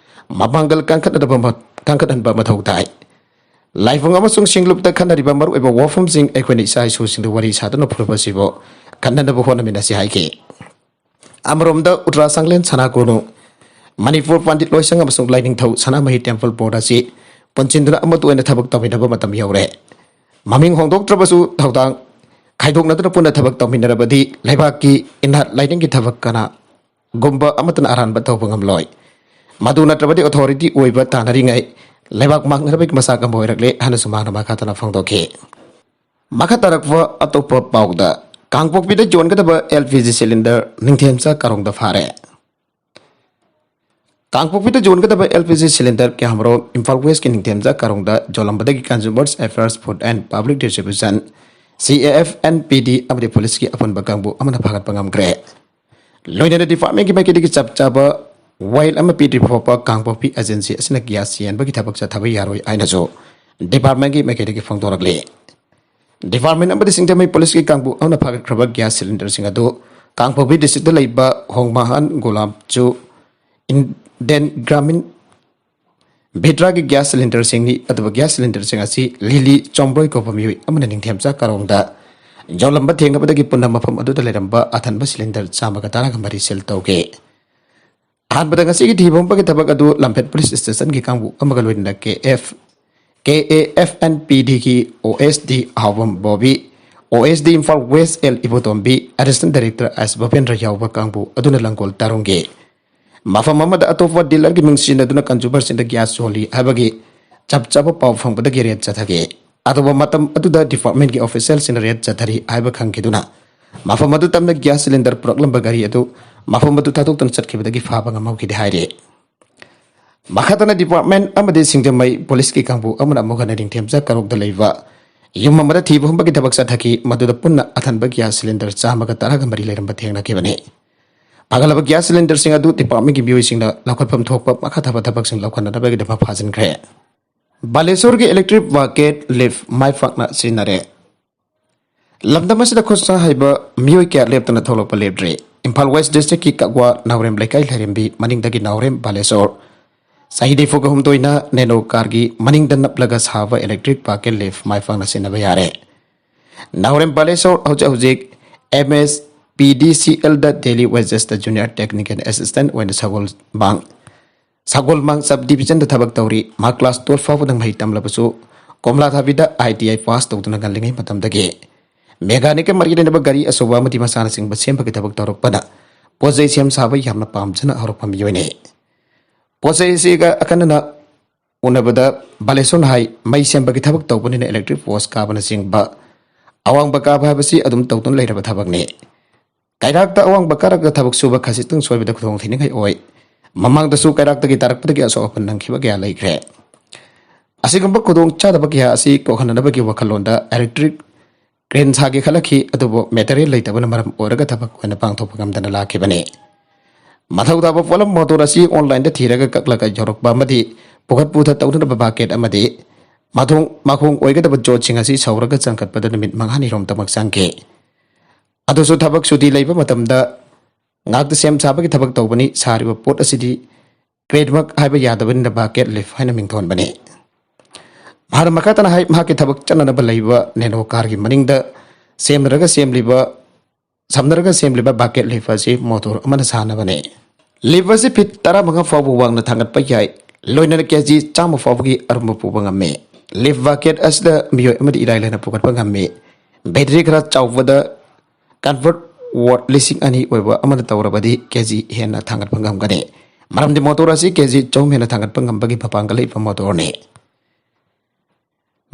ꯃꯄꯥꯡꯒꯜ ꯀꯟꯈꯠꯅꯗꯕ ꯃ-, ꯀꯟꯈꯠꯍꯟꯕ ꯃꯊꯧ ꯇꯥꯏ꯫ ꯂꯥꯏꯐꯝ ꯑꯃꯁꯨꯡ ꯁꯤꯡꯂꯨꯞꯇ ꯈꯟꯅꯔꯤꯕ ꯃꯔꯨꯑꯣꯏꯕ ꯋꯥꯐꯝꯁꯤꯡ ꯑꯩꯈꯣꯏꯅ ꯏꯆꯥ ꯏꯁꯨꯁꯤꯡꯗ ꯋꯥꯔꯤ ꯁꯥꯗꯨꯅ ꯐꯨꯔꯨꯞ ꯑꯁꯤꯕꯨ ꯈꯟꯅꯅꯕ ꯍꯣꯠꯅꯃꯤꯟꯅꯁꯤ ꯍꯥꯏꯈꯤ꯫ ꯑꯃꯔꯣꯝꯗ ꯎꯇ꯭ꯔꯥ ꯆꯥꯡꯂꯦꯟ ꯁꯅꯥ ꯀꯣꯅꯨꯡ, ꯃꯅꯤꯄꯨꯔ ꯄꯟꯗꯤꯠ ꯂꯣꯏꯁꯪ ꯑꯃꯁꯨꯡ ꯂꯥꯏꯅꯤꯡꯊꯧ ꯁꯅꯥꯃꯍꯤ ꯇꯦꯝꯄꯜ ꯕꯣꯔꯗ ꯑꯁꯤ ꯄꯨꯟꯁꯤꯟꯗꯨꯅ ꯑꯃꯠꯇ ꯑꯣꯏꯅ ꯊꯕꯛ ꯇꯧꯃꯤꯟꯅꯕ ꯃꯇꯝ ꯌꯧꯔꯦ꯫ ꯃꯃꯤꯡ ꯍꯣꯡꯗꯣꯛꯇ꯭ꯔꯕꯁꯨ ꯊꯧꯗꯥꯡ ꯈꯥꯏꯗꯣꯛꯅꯗꯨꯅ ꯄꯨꯟꯅ ꯊꯕꯛ ꯇꯧꯃꯤꯟꯅꯔꯕꯗꯤ ꯂꯩꯕꯥꯛꯀꯤ ꯏꯅꯥꯠ ꯂꯥꯏꯅꯤꯡꯒꯤ ꯊꯕꯛ ꯀꯅꯥ ꯒꯨꯝꯕ ꯑꯃꯠꯇꯅ ꯑꯔꯥꯟꯕ ꯇꯧꯕ ꯉꯝꯂꯣꯏ꯫ ꯃꯗꯨ ꯅꯠꯇ꯭ꯔꯕꯗꯤ ꯑꯣꯊꯣꯔꯤꯇꯤ ꯑꯣꯏꯕ ꯇꯥꯟꯅꯔꯤꯉꯩ ꯂꯩꯕꯥꯛ ꯃꯥꯡꯅꯕꯒꯤ ꯃꯆꯥꯛ ꯑꯃ ꯑꯣꯏꯔꯛꯂꯦ ꯍꯥꯏꯅꯁꯨ ꯃꯍꯥꯛꯅ ꯃꯈꯥ ꯇꯥꯅ ꯐꯣꯡꯗꯣꯛꯈꯤ꯫ ꯃꯈꯥ ꯇꯥꯔꯛꯄ ꯑꯇꯣꯞꯄ ꯄꯥꯎꯗ, ꯀꯥꯡꯄꯣꯛꯄꯤꯗ ꯌꯣꯟꯒꯗꯕ L P G cylinder ꯅꯤꯡꯊꯦꯝꯆꯥ ꯀꯥꯔꯣꯡꯗ ꯐꯥꯔꯦ꯫ ꯀꯥꯡꯄꯣꯛꯄꯤꯗ ꯌꯣꯟꯒꯗꯕ L P G cylinder ꯀꯌꯥꯃꯔꯨꯝ Imphal Westꯀꯤ ꯅꯤꯡꯊꯦꯝꯆꯥ ꯀꯥꯔꯣꯡꯗ ꯌꯣꯜꯂꯝꯕꯗꯒꯤ Consumers Affairs, Food and Public Distribution, C A F and P D ꯑꯃꯗꯤ ꯄꯨꯂꯤꯁꯀꯤ ꯑꯄꯨꯟꯕ ꯀꯥꯡꯕꯨ ꯑꯃꯅ ꯐꯥꯒꯠꯄ ꯉꯝꯈ꯭ꯔꯦ꯫ ꯂꯣꯏꯅꯅ departmentꯀꯤ ꯃꯥꯏꯀꯩꯗꯒꯤ ꯆꯞ ꯆꯥꯕ ꯋꯥꯌꯦꯜ ꯑꯃ ꯄꯤꯗ꯭ꯔꯤ ꯐꯥꯎꯕ ꯀꯥꯡꯄꯣꯛꯄꯤ agency ꯑꯁꯤꯅ gas ꯌꯦꯟꯕꯒꯤ ꯊꯕꯛ ꯆꯠꯊꯕ ꯌꯥꯔꯣꯏ ꯍꯥꯏꯅꯁꯨ departmentꯀꯤ ꯃꯥꯏꯀꯩꯗꯒꯤ ꯐꯣꯡꯗꯣꯔꯛꯂꯤ꯫ Department ꯑꯃꯗꯤ ꯁꯤꯡꯖꯃꯩ ꯄꯨꯂꯤꯁꯀꯤ ꯀꯥꯡꯕꯨ ꯑꯃꯅ ꯐꯥꯒꯠꯈ꯭ꯔꯕ gas cylinderꯁꯤꯡ ꯑꯗꯨ ꯀꯥꯡꯄꯣꯛꯄꯤ districtꯇ ꯂꯩꯕ ꯍꯣꯡꯃꯍꯥꯟ ꯒꯨꯂꯥꯝꯆꯨ Indian Gramin Vidraꯒꯤ gas cylinderꯁꯤꯡꯅꯤ꯫ ꯑꯗꯨꯕꯨ gas cylinderꯁꯤꯡ ꯑꯁꯤ ꯂꯤꯂꯤ ꯆꯣꯝꯕ꯭ꯔꯣꯏ ꯀꯧꯕ ꯃꯤꯑꯣꯏ ꯑꯃꯅ ꯅꯤꯡꯊꯦꯝꯆꯥ ꯀꯥꯔꯣꯡꯗ ꯌꯣꯜꯂꯝꯕ ꯊꯦꯡꯅꯕꯗꯒꯤ ꯄꯨꯟꯅ ꯃꯐꯝ ꯑꯗꯨꯗ ꯂꯩꯔꯝꯕ ꯑꯊꯟꯕ cylinder ꯆꯥꯝꯃꯒ ꯇꯔꯥꯒ ꯃꯔꯤ seal ꯇꯧꯈꯤ꯫ ꯑꯍꯥꯟꯕꯗ ꯉꯁꯤꯒꯤ ꯊꯤꯕ ꯍꯨꯝꯕꯒꯤ ꯊꯕꯛ ꯑꯗꯨ ꯂꯝꯐꯦꯜ police stationꯒꯤ ꯀꯥꯡꯕꯨ ꯑꯃꯒ ꯂꯣꯏꯅꯅ K F, K A F and P Dꯒꯤ O S D ꯑꯍꯥꯎꯕꯝ Bobby, O S D Imphal West L Ibotombi, Assistant Director S ꯚꯨꯄꯦꯟꯗ꯭ꯔ ꯌꯥꯎꯕ ꯀꯥꯡꯕꯨ ꯑꯗꯨꯅ ꯂꯪꯒꯣꯜ ꯇꯥꯔꯨꯡꯒꯤ ꯃꯐꯝ ꯑꯃꯗ ꯑꯇꯣꯞꯄ dealerꯒꯤ ꯃꯤꯡ ꯁꯤꯖꯤꯟꯅꯗꯨꯅ consumerꯁꯤꯡꯗ gas ꯌꯣꯜꯂꯤ ꯍꯥꯏꯕꯒꯤ ꯆꯞ ꯆꯥꯕ ꯄꯥꯎ ꯐꯪꯕꯗꯒꯤ raid ꯆꯠꯊꯈꯤ꯫ ꯑꯗꯨꯕꯨ ꯃꯇꯝ ꯑꯗꯨꯗ departmentꯀꯤ officialꯁꯤꯡꯅ raid ꯆꯠꯊꯔꯤ ꯍꯥꯏꯕ ꯈꯪꯈꯤꯗꯨꯅ ꯃꯐꯝ ꯑꯗꯨ ꯇꯝꯅ gas cylinder ꯄꯨꯔꯛꯂꯝꯕ ꯒꯥꯔꯤ ꯑꯗꯨ ꯃꯐꯝ ꯑꯗꯨ ꯊꯥꯗꯣꯛꯇꯨꯅ ꯆꯠꯈꯤꯕꯗꯒꯤ ꯐꯥꯕ ꯉꯝꯍꯧꯈꯤꯗꯦ ꯍꯥꯏꯔꯤ꯫ ꯃꯈꯥ ꯇꯥꯅ department ꯑꯃꯗꯤ ꯁꯤꯡꯖꯃꯩ ꯄꯨꯂꯤꯁꯀꯤ ꯀꯥꯡꯕꯨ ꯑꯃꯅ ꯑꯃꯨꯛ ꯍꯟꯅ ꯅꯤꯡꯊꯦꯝꯆꯥ ꯀꯥꯔꯣꯡꯗ ꯂꯩꯕ ꯌꯨꯝ ꯑꯃꯗ ꯊꯤꯕ ꯍꯨꯝꯕꯒꯤ ꯊꯕꯛ ꯆꯠꯊꯈꯤ꯫ ꯃꯗꯨꯗ ꯄꯨꯟꯅ ꯑꯊꯟꯕ gas cylinder ꯆꯥꯝꯃꯒ ꯇꯔꯥꯒ ꯃꯔꯤ ꯂꯩꯔꯝꯕ ꯊꯦꯡꯅꯈꯤꯕꯅꯤ꯫ ꯐꯥꯒꯠꯂꯕ gas cylinderꯁꯤꯡ ꯑꯗꯨ departmentꯀꯤ ꯃꯤꯑꯣꯏꯁꯤꯡꯅ ꯂꯧꯈꯠꯐꯝ ꯊꯣꯛꯄ ꯃꯈꯥ ꯊꯥꯕ ꯊꯕꯛꯁꯤꯡ ꯂꯧꯈꯠꯅꯅꯕꯒꯤꯗꯃꯛ ꯐꯥꯖꯤꯟꯈ꯭ꯔꯦ꯫ ꯕꯥꯂꯦꯁꯣꯔꯒꯤ electric bucket lift ꯃꯥꯏ ꯄꯥꯛꯅ ꯁꯤꯖꯤꯟꯅꯔꯦ꯫ ꯂꯝꯗꯝ ꯑꯁꯤꯗ ꯈꯨꯠꯁꯥ ꯍꯩꯕ ꯃꯤꯑꯣꯏ ꯀꯌꯥ ꯂꯦꯞꯇꯅ ꯊꯣꯛꯂꯛꯄ ꯂꯦꯞꯇ꯭ꯔꯤ꯫ ꯏꯝꯐꯥꯜ West districtꯀꯤ ꯀꯛꯋꯥ ꯅꯥꯎꯔꯦꯝ ꯂꯩꯀꯥꯏ ꯂꯥꯏꯔꯦꯝꯕꯤ ꯃꯅꯤꯡꯗꯒꯤ ꯅꯥꯎꯔꯦꯝ ꯕꯥꯂꯦꯁꯣꯔ ꯆꯍꯤ ꯅꯤꯐꯨꯒ ꯍꯨꯝꯗꯣꯏꯅ nano carꯒꯤ ꯃꯅꯤꯡꯗ ꯅꯞꯂꯒ ꯁꯥꯕ electric bucket lift ꯃꯥꯏ ꯄꯥꯛꯅ ꯁꯤꯖꯤꯟꯅꯕ ꯌꯥꯔꯦ꯫ ꯅꯥꯎꯔꯦꯝ ꯕꯥꯂꯦꯁꯣꯔ ꯍꯧꯖꯤꯛ ꯍꯧꯖꯤꯛ M S P D C Lꯗ daily wagesꯇ junior technical assistant ꯑꯣꯏꯅ ꯁꯒꯣꯜ ꯃꯥꯡ ꯁꯒꯣꯜꯃꯥꯡ sub divisionꯗ ꯊꯕꯛ ꯇꯧꯔꯤ꯫ ꯃꯍꯥꯛ class twelve ꯐꯥꯎꯕꯗꯪ ꯃꯍꯩ ꯇꯝꯂꯕꯁꯨ ꯀꯣꯝꯂꯥꯊꯥꯕꯤꯗ I T I pass ꯇꯧꯗꯨꯅ ꯉꯜꯂꯤꯉꯩ ꯃꯇꯝꯗꯒꯤ mechanicꯀ ꯃꯔꯤ ꯂꯩꯅꯕ ꯒꯥꯔꯤ ꯑꯆꯧꯕ ꯑꯃꯗꯤ ꯃꯁꯥꯅꯆꯤꯡꯕ ꯁꯦꯝꯕꯒꯤ ꯊꯕꯛ ꯇꯧꯔꯛꯄꯅ ꯄꯣꯠ ꯆꯩ ꯁꯦꯝ ꯁꯥꯕ ꯌꯥꯝꯅ ꯄꯥꯝꯖꯅ ꯍꯧꯔꯛꯄ ꯃꯤꯑꯣꯏꯅꯤ꯫ ꯄꯣꯠ ꯆꯩ ꯑꯁꯤꯒ ꯑꯈꯟꯅꯅ ꯎꯅꯕꯗ ꯕꯥꯂꯦꯁꯣꯔꯅ ꯍꯥꯏ, ꯃꯩ ꯁꯦꯝꯕꯒꯤ ꯊꯕꯛ ꯇꯧꯕꯅꯤꯅ electric post ꯀꯥꯕꯅꯆꯤꯡꯕ ꯑꯋꯥꯡꯕ ꯀꯥꯕ ꯍꯥꯏꯕꯁꯤ ꯑꯗꯨꯝ ꯇꯧꯗꯨꯅ ꯂꯩꯔꯕ ꯊꯕꯛꯅꯤ꯫ ꯀꯩꯔꯥꯛꯇ ꯑꯋꯥꯡꯕ ꯀꯥꯔꯛꯇ ꯊꯕꯛ ꯁꯨꯕ ꯈꯖꯤꯛꯇꯪ ꯁꯣꯏꯕꯗ ꯈꯨꯗꯣꯡꯊꯤꯅꯤꯡꯉꯥꯏ ꯑꯣꯏ꯫ ꯃꯃꯥꯡꯗꯁꯨ ꯀꯩꯔꯥꯛꯇꯒꯤ ꯇꯥꯔꯛꯄꯗꯒꯤ ꯑꯁꯣꯛ ꯑꯄꯟ ꯅꯪꯈꯤꯕ ꯀꯌꯥ ꯂꯩꯈ꯭ꯔꯦ꯫ ꯑꯁꯤꯒꯨꯝꯕ ꯈꯨꯗꯣꯡ ꯆꯥꯗꯕ ꯀꯌꯥ ꯑꯁꯤ ꯀꯣꯛꯍꯟꯅꯅꯕꯒꯤ ꯋꯥꯈꯜꯂꯣꯟꯗ electric crane ꯁꯥꯒꯦ ꯈꯜꯂꯛꯈꯤ, ꯑꯗꯨꯕꯨ material ꯂꯩꯇꯕꯅ ꯃꯔꯝ ꯑꯣꯏꯔꯒ ꯊꯕꯛ ꯑꯣꯏꯅ ꯄꯥꯡꯊꯣꯛꯄ ꯉꯝꯗꯅ ꯂꯥꯛꯈꯤꯕꯅꯤ꯫ ꯃꯊꯧ ꯇꯥꯕ ꯄꯣꯠꯂꯝ motor ꯑꯁꯤ online ꯗ ꯊꯤꯔꯒ ꯀꯛꯂꯒ ꯌꯧꯔꯛꯄ ꯑꯃꯗꯤ ꯄꯨꯈꯠ ꯄꯨꯊ ꯇꯧꯅꯅꯕ bucket ꯑꯃꯗꯤ ꯃꯊꯣꯡ ꯃꯈꯣꯡ ꯑꯣꯏꯒꯗꯕ ꯖꯣꯠꯁꯤꯡ ꯑꯁꯤ ꯁꯧꯔꯒ ꯆꯪꯈꯠꯄꯗ ꯅꯨꯃꯤꯠ ꯃꯉꯥꯅꯤ ꯔꯣꯝꯇꯃꯛ ꯆꯪꯈꯤ꯫ ꯑꯗꯨꯁꯨ ꯊꯕꯛ ꯁꯨꯇꯤ ꯂꯩꯕ ꯃꯇꯝꯗ ꯉꯥꯛꯇ ꯁꯦꯝ ꯁꯥꯕꯒꯤ ꯊꯕꯛ ꯇꯧꯕꯅꯤ꯫ ꯁꯥꯔꯤꯕ ꯄꯣꯠ ꯑꯁꯤꯗꯤ crane ꯃꯛ ꯍꯥꯏꯕ ꯌꯥꯗꯕꯅꯤꯅ bucket lift ꯍꯥꯏꯅ ꯃꯤꯡꯊꯣꯟꯕꯅꯤ꯫ ꯃꯍꯥꯛꯅ ꯃꯈꯥ ꯇꯥꯅ ꯍꯥꯏ, ꯃꯍꯥꯛꯀꯤ ꯊꯕꯛ ꯆꯠꯅꯅꯕ ꯂꯩꯕ Nano car ꯒꯤ ꯃꯅꯤꯡꯗ ꯁꯦꯝꯅꯔꯒ ꯁꯦꯝꯂꯤꯕ, ꯁꯝꯅꯔꯒ ꯁꯦꯝꯂꯤꯕ bucket lift ꯑꯁꯤ motor ꯑꯃꯅ ꯁꯥꯟꯅꯕꯅꯤ꯫ Lift ꯑꯁꯤ feet ꯇꯔꯥꯃꯉꯥ ꯐꯥꯎꯕ ꯋꯥꯡꯅ ꯊꯥꯡꯒꯠꯄ ꯌꯥꯏ, ꯂꯣꯏꯅꯅ KG ꯆꯥꯝꯃ ꯐꯥꯎꯕꯒꯤ ꯑꯔꯨꯝꯕ ꯄꯨꯕ ꯉꯝꯃꯤ꯫ Lift bucket ꯑꯁꯤꯗ ꯃꯤꯑꯣꯏ ꯑꯃꯗꯤ ꯏꯔꯥꯏ ꯂꯥꯏꯅ ꯄꯨꯈꯠꯄ ꯉꯝꯃꯤ꯫ Battery ꯈꯔ ꯆꯥꯎꯕꯗ convert watt ꯂꯤꯁꯤꯡ ꯑꯅꯤ ꯑꯣꯏꯕ ꯑꯃꯅ ꯇꯧꯔꯕꯗꯤ KG ꯍꯦꯟꯅ ꯊꯥꯡꯒꯠꯄ ꯉꯝꯒꯅꯤ, ꯃꯔꯝꯗꯤ motor ꯑꯁꯤ KG ꯆꯍꯨꯝ ꯍꯦꯟꯅ ꯊꯥꯡꯒꯠꯄ ꯉꯝꯕꯒꯤ ꯃꯄꯥꯡꯒꯜ ꯂꯩꯕ motor ꯅꯤ꯫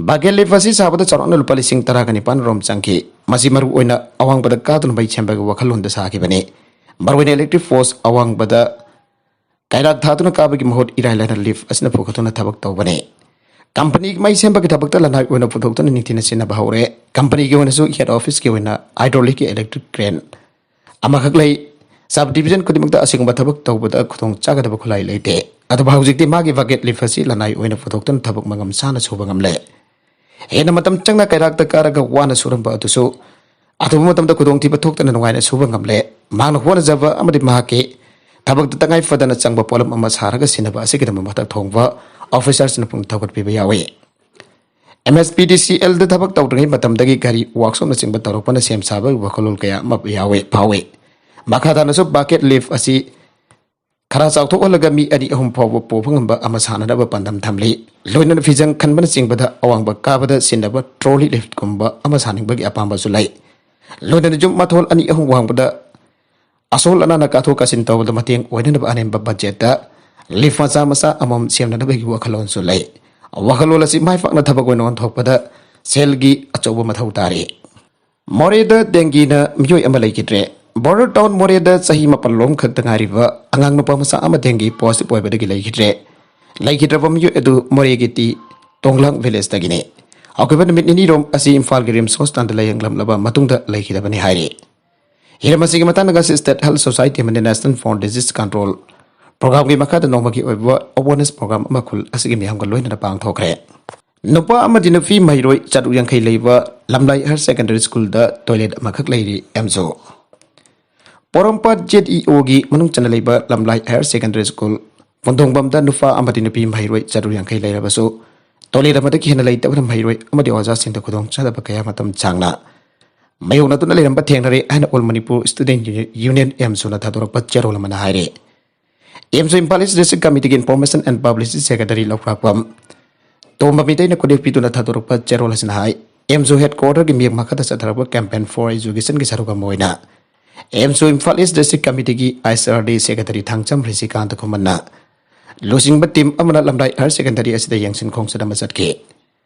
Bucket lift ꯑꯁꯤ ꯁꯥꯕꯗ ꯆꯥꯎꯔꯥꯛꯅ ꯂꯨꯄꯥ ꯂꯤꯁꯤꯡ ꯇꯔꯥꯒ ꯅꯤꯄꯥꯟ ꯔꯣꯝ ꯆꯪꯈꯤ꯫ ꯃꯁꯤ ꯃꯔꯨ ꯑꯣꯏꯅ ꯑꯋꯥꯡꯕꯗ ꯀꯥꯗꯨꯅ ꯃꯩ ꯁꯦꯝꯕꯒꯤ ꯋꯥꯈꯜꯂꯣꯟꯗ ꯁꯥꯈꯤꯕꯅꯤ꯫ ꯃꯔꯨꯑꯣꯏꯅ electric post ꯑꯋꯥꯡꯕꯗ ꯀꯩꯔꯥꯛ ꯊꯥꯗꯨꯅ ꯀꯥꯕꯒꯤ ꯃꯍꯨꯠ ꯏꯔꯥꯏ ꯂꯥꯏꯅ lift ꯑꯁꯤꯅ ꯄꯨꯈꯠꯇꯨꯅ ꯊꯕꯛ ꯇꯧꯕꯅꯤ꯫ Company ꯒꯤ ꯃꯩ ꯁꯦꯝꯕꯒꯤ ꯊꯕꯛꯇ ꯂꯅꯥꯏ ꯑꯣꯏꯅ ꯄꯨꯊꯣꯛꯇꯨꯅ ꯅꯤꯡꯊꯤꯅ ꯁꯤꯖꯤꯟꯅꯕ ꯍꯧꯔꯦ꯫ Company ꯒꯤ ꯑꯣꯏꯅꯁꯨ head office ꯀꯤ ꯑꯣꯏꯅ hydraulic ꯀꯤ electric crane ꯑꯃꯈꯛ ꯂꯩ꯫ Sub division ꯈꯨꯗꯤꯡꯃꯛꯇ ꯑꯁꯤꯒꯨꯝꯕ ꯊꯕꯛ ꯇꯧꯕꯗ ꯈꯨꯗꯣꯡ ꯆꯥꯒꯗꯕ ꯈꯨꯠꯂꯥꯏ ꯂꯩꯇꯦ꯫ ꯑꯗꯨꯕꯨ ꯍꯧꯖꯤꯛꯇꯤ ꯃꯥꯒꯤ bucket lift ꯑꯁꯤ ꯂꯅꯥꯏ ꯑꯣꯏꯅ ꯄꯨꯊꯣꯛꯇꯨꯅ ꯊꯕꯛ ꯃꯉꯝ ꯆꯥꯅ ꯁꯨꯕ ꯉꯝꯂꯦ꯫ ꯍꯦꯟꯅ ꯃꯇꯝ ꯆꯪꯅ ꯀꯩꯔꯥꯛꯇ ꯀꯥꯔꯒ ꯋꯥꯅ ꯁꯨꯔꯝꯕ ꯑꯗꯨꯁꯨ ꯑꯊꯨꯕ ꯃꯇꯝꯗ ꯈꯨꯗꯣꯡꯊꯤꯕ ꯊꯣꯛꯇꯅ ꯅꯨꯡꯉꯥꯏꯅ ꯁꯨꯕ ꯉꯝꯂꯦ꯫ ꯃꯍꯥꯛꯅ ꯍꯣꯠꯅꯖꯕ ꯑꯃꯗꯤ ꯃꯍꯥꯛꯀꯤ ꯊꯕꯛꯇ ꯇꯉꯥꯏ ꯐꯗꯅ ꯆꯪꯕ ꯄꯣꯠꯂꯝ ꯑꯃ ꯁꯥꯔꯒ ꯁꯤꯖꯤꯟꯅꯕ ꯑꯁꯤꯒꯤꯗꯃꯛ ꯃꯊꯛ ꯊꯣꯡꯕ officers ꯅ ꯄꯨꯛꯅꯤꯡ ꯊꯧꯒꯠꯄꯤꯕ ꯌꯥꯎꯏ꯫ M S P D C L ꯗ ꯊꯕꯛ ꯇꯧꯗ꯭ꯔꯤꯉꯩ ꯃꯇꯝꯗꯒꯤ ꯒꯥꯔꯤ workshop ꯅꯆꯤꯡꯕ ꯇꯧꯔꯛꯄꯅ ꯁꯦꯝ ꯁꯥꯕꯒꯤ ꯋꯥꯈꯜꯂꯣꯟ ꯀꯌꯥ ꯑꯃ ꯌꯥꯎꯏ, ꯐꯥꯎꯏ꯫ ꯃꯈꯥ ꯇꯥꯅꯁꯨ bucket lift ꯑꯁꯤ ꯈꯔ ꯆꯥꯎꯊꯣꯛꯍꯜꯂꯒ ꯃꯤ ꯑꯅꯤ ꯑꯍꯨꯝ ꯐꯥꯎꯕ ꯄꯨꯕ ꯉꯝꯕ ꯑꯃ ꯁꯥꯟꯅꯅꯕ ꯄꯥꯟꯗꯝ ꯊꯝꯂꯤ꯫ ꯂꯣꯏꯅꯅ ꯐꯤꯖꯪ ꯈꯟꯕꯅꯆꯤꯡꯕꯗ ꯑꯋꯥꯡꯕ ꯀꯥꯕꯗ ꯁꯤꯖꯤꯟꯅꯕ trolley lift ꯀꯨꯝꯕ ꯑꯃ ꯁꯥꯅꯤꯡꯕꯒꯤ ꯑꯄꯥꯝꯕꯁꯨ ꯂꯩ꯫ ꯂꯣꯏꯅꯅ ꯌꯨꯝ ꯃꯊꯣꯜ ꯑꯅꯤ ꯑꯍꯨꯝ ꯋꯥꯡꯕꯗ ꯑꯁꯣꯜ ꯑꯅꯥꯅ ꯀꯥꯊꯣꯛ ꯀꯥꯁꯤꯟ ꯇꯧꯕꯗ ꯃꯇꯦꯡ ꯑꯣꯏꯅꯅꯕ ꯑꯅꯦꯝꯕ budget ꯇ lift ꯃꯆꯥ ꯃꯆꯥ ꯑꯃꯃꯝ ꯁꯦꯝꯅꯅꯕꯒꯤ ꯋꯥꯈꯜꯂꯣꯟꯁꯨ ꯂꯩ꯫ ꯋꯥꯈꯜꯂꯣꯟ ꯑꯁꯤ ꯃꯥꯏ ꯄꯥꯛꯅ ꯊꯕꯛ ꯑꯣꯏꯅ ꯑꯣꯟꯊꯣꯛꯄꯗ ꯁꯦꯜꯒꯤ ꯑꯆꯧꯕ ꯃꯊꯧ ꯇꯥꯔꯤ꯫ ꯃꯣꯔꯦꯗ ꯗꯦꯡꯒꯤꯅ ꯃꯤꯑꯣꯏ ꯑꯃ ꯂꯩꯈꯤꯗ꯭ꯔꯦ꯫ ꯕꯣꯔꯗꯔ ꯇꯥꯎꯟ ꯃꯣꯔꯦꯗ ꯆꯍꯤ ꯃꯥꯄꯜ ꯂꯣꯝ ꯈꯛꯇ ꯉꯥꯏꯔꯤꯕ ꯑꯉꯥꯡ ꯅꯨꯄꯥ ꯃꯆꯥ ꯑꯃ ꯗꯦꯡꯒꯤ ꯄꯣꯖꯤꯇꯤꯚ ꯑꯣꯏꯕꯗꯒꯤ ꯂꯩꯈꯤꯗ꯭ꯔꯦ꯫ ꯂꯩꯈꯤꯗ꯭ꯔꯕ ꯃꯤꯑꯣꯏ ꯑꯗꯨ ꯃꯣꯔꯦꯒꯤ ꯇꯤ ꯇꯣꯡꯂꯥꯡ ꯚꯤꯂꯦꯖꯇꯒꯤꯅꯤ꯫ ꯍꯧꯈꯤꯕ ꯅꯨꯃꯤꯠ ꯅꯤꯅꯤꯔꯣꯝ ꯑꯁꯤ ꯏꯝꯐꯥꯜꯒꯤ ꯔꯤꯝꯁ ꯍꯣꯁꯄꯤꯇꯥꯜꯗ ꯂꯥꯌꯦꯡꯂꯝꯂꯕ ꯃꯇꯨꯡꯗ ꯂꯩꯈꯤꯗꯕꯅꯤ ꯍꯥꯏꯔꯤ꯫ ꯍꯤꯔꯝ ꯑꯁꯤꯒꯤ ꯃꯇꯥꯡꯗ ꯉꯁꯤ ꯁ꯭ꯇꯦꯠ ꯍꯦꯜꯊ ꯁꯣꯁꯥꯏꯇꯤ ꯑꯃꯗꯤ ꯅꯦꯁꯅꯦꯜ ꯐꯣꯟ ꯗꯤꯖꯤꯖ ꯀꯟꯇ꯭ꯔꯣꯜ ꯄ꯭ꯔꯣꯒ꯭ꯔꯥꯝꯒꯤ ꯃꯈꯥꯗ ꯅꯣꯡꯃꯒꯤ ꯑꯣꯏꯕ ꯑꯦꯋꯥꯔꯅꯦꯁ ꯄ꯭ꯔꯣꯒ꯭ꯔꯥꯝ ꯑꯃ ꯈꯨꯜ ꯑꯁꯤꯒꯤ ꯃꯤꯌꯥꯝꯒ ꯂꯣꯏꯅꯅ ꯄꯥꯡꯊꯣꯛꯈ꯭ꯔꯦ꯫ ꯅꯨꯄꯥ ꯑꯃꯗꯤ ꯅꯨꯄꯤ ꯃꯍꯩꯔꯣꯏ ꯆꯥꯇ꯭ꯔꯨꯛ ꯌꯥꯡꯈꯩ ꯂꯩꯕ ꯂꯝꯂꯥꯏ ꯍꯥꯌꯔ ꯁꯦꯀꯦꯟꯗꯔꯤ ꯁ꯭ꯀꯨꯜꯗ ꯇꯣꯏꯂꯦꯠ ꯑꯃꯈꯛ ꯂꯩꯔꯤ ꯑꯦꯝꯁꯨ꯫ ꯄꯣꯔꯣꯝꯄꯥꯠ ꯖꯦꯠ ꯏ ꯑꯣꯒꯤ ꯃꯅꯨꯡ ꯆꯟꯅ ꯂꯩꯕ ꯂꯝꯂꯥꯏ ꯍꯥꯌꯔ ꯁꯦꯀꯦꯟꯗꯔꯤ ꯁ꯭ꯀꯨꯜ ꯄꯨꯟꯗꯣꯡꯕꯝꯗ ꯅꯨꯄꯥ ꯑꯃꯗꯤ ꯅꯨꯄꯤ ꯃꯍꯩꯔꯣꯏ ꯆꯥꯇ꯭ꯔꯨꯛ ꯌꯥꯡꯈꯩ ꯂꯩꯔꯕꯁꯨ ꯇꯣꯏꯂꯦꯠ ꯑꯃꯗꯒꯤ ꯍꯦꯟꯅ ꯂꯩꯇꯕꯅ ꯃꯍꯩꯔꯣꯏ ꯑꯃꯗꯤ ꯑꯣꯖꯥꯁꯤꯡꯗ ꯈꯨꯗꯣꯡꯆꯥꯗꯕ ꯀꯌꯥ ꯃꯇꯝ ꯁꯥꯡꯅ ꯃꯥꯌꯣꯛꯅꯗꯨꯅ ꯂꯩꯔꯝꯕ ꯊꯦꯡꯅꯔꯦ ꯍꯥꯏꯅ ꯑꯣꯜ ꯃꯅꯤꯄꯨꯔ ꯁ꯭ꯇꯨꯗꯦꯟꯠ ꯌꯨꯅꯤꯌꯟ ꯑꯦꯝꯁꯨꯅ ꯊꯥꯗꯣꯔꯛꯄ ꯆꯦꯔꯣꯜ ꯑꯃꯅ ꯍꯥꯏꯔꯤ꯫ ꯑꯦꯝꯁꯨ ꯏꯝꯐꯥꯜ ꯏꯁ ꯗꯤꯁꯇ꯭ꯔꯤꯛ ꯀꯃꯤꯇꯤꯒꯤ ꯏꯟꯐꯣꯔꯃꯦꯁꯟ ꯑꯦꯟ ꯄꯕ꯭ꯂꯤꯁꯤꯇꯤ ꯁꯦꯀ꯭ꯔꯦꯇꯔꯤ ꯂꯧꯈ꯭ꯔꯥꯛꯄꯝ ꯇꯣꯝꯕ ꯃꯤꯇꯩꯅ ꯈꯨꯗꯦꯞ ꯄꯤꯗꯨꯅ ꯊꯥꯗꯣꯔꯛꯄ ꯆꯦꯔꯣꯜ ꯑꯁꯤꯅ ꯍꯥꯏ, ꯑꯦꯝꯁꯨ ꯍꯦꯗ ꯀ꯭ꯋꯥꯔꯇꯔꯒꯤ ꯃꯤꯌꯦꯡ ꯃꯈꯥꯗ ꯆꯠꯊꯔꯛꯄ ꯀꯦꯝꯄꯦꯟ ꯐꯣꯔ ꯏꯖꯨꯀꯦꯁꯟꯒꯤ ꯁꯔꯨꯛ ꯑꯃ ꯑꯣꯏꯅ ꯑꯦꯝꯁꯨ Imphal east district ꯀꯃꯤꯇꯤꯒꯤ I C R D secretary ꯊꯥꯡꯆꯝ ꯔꯤꯁꯤꯀꯥꯟꯇ ꯈꯨꯃꯟꯅ ꯂꯨꯆꯤꯡꯕ ꯇꯤꯝ ꯑꯃꯅ ꯂꯝꯂꯥꯏ ꯍꯥꯌꯔ ꯁꯦꯀꯦꯟꯗꯔꯤ ꯑꯁꯤꯗ ꯌꯦꯡꯁꯤꯟ ꯈꯣꯡꯆꯠ ꯑꯃ ꯆꯠꯈꯤ꯫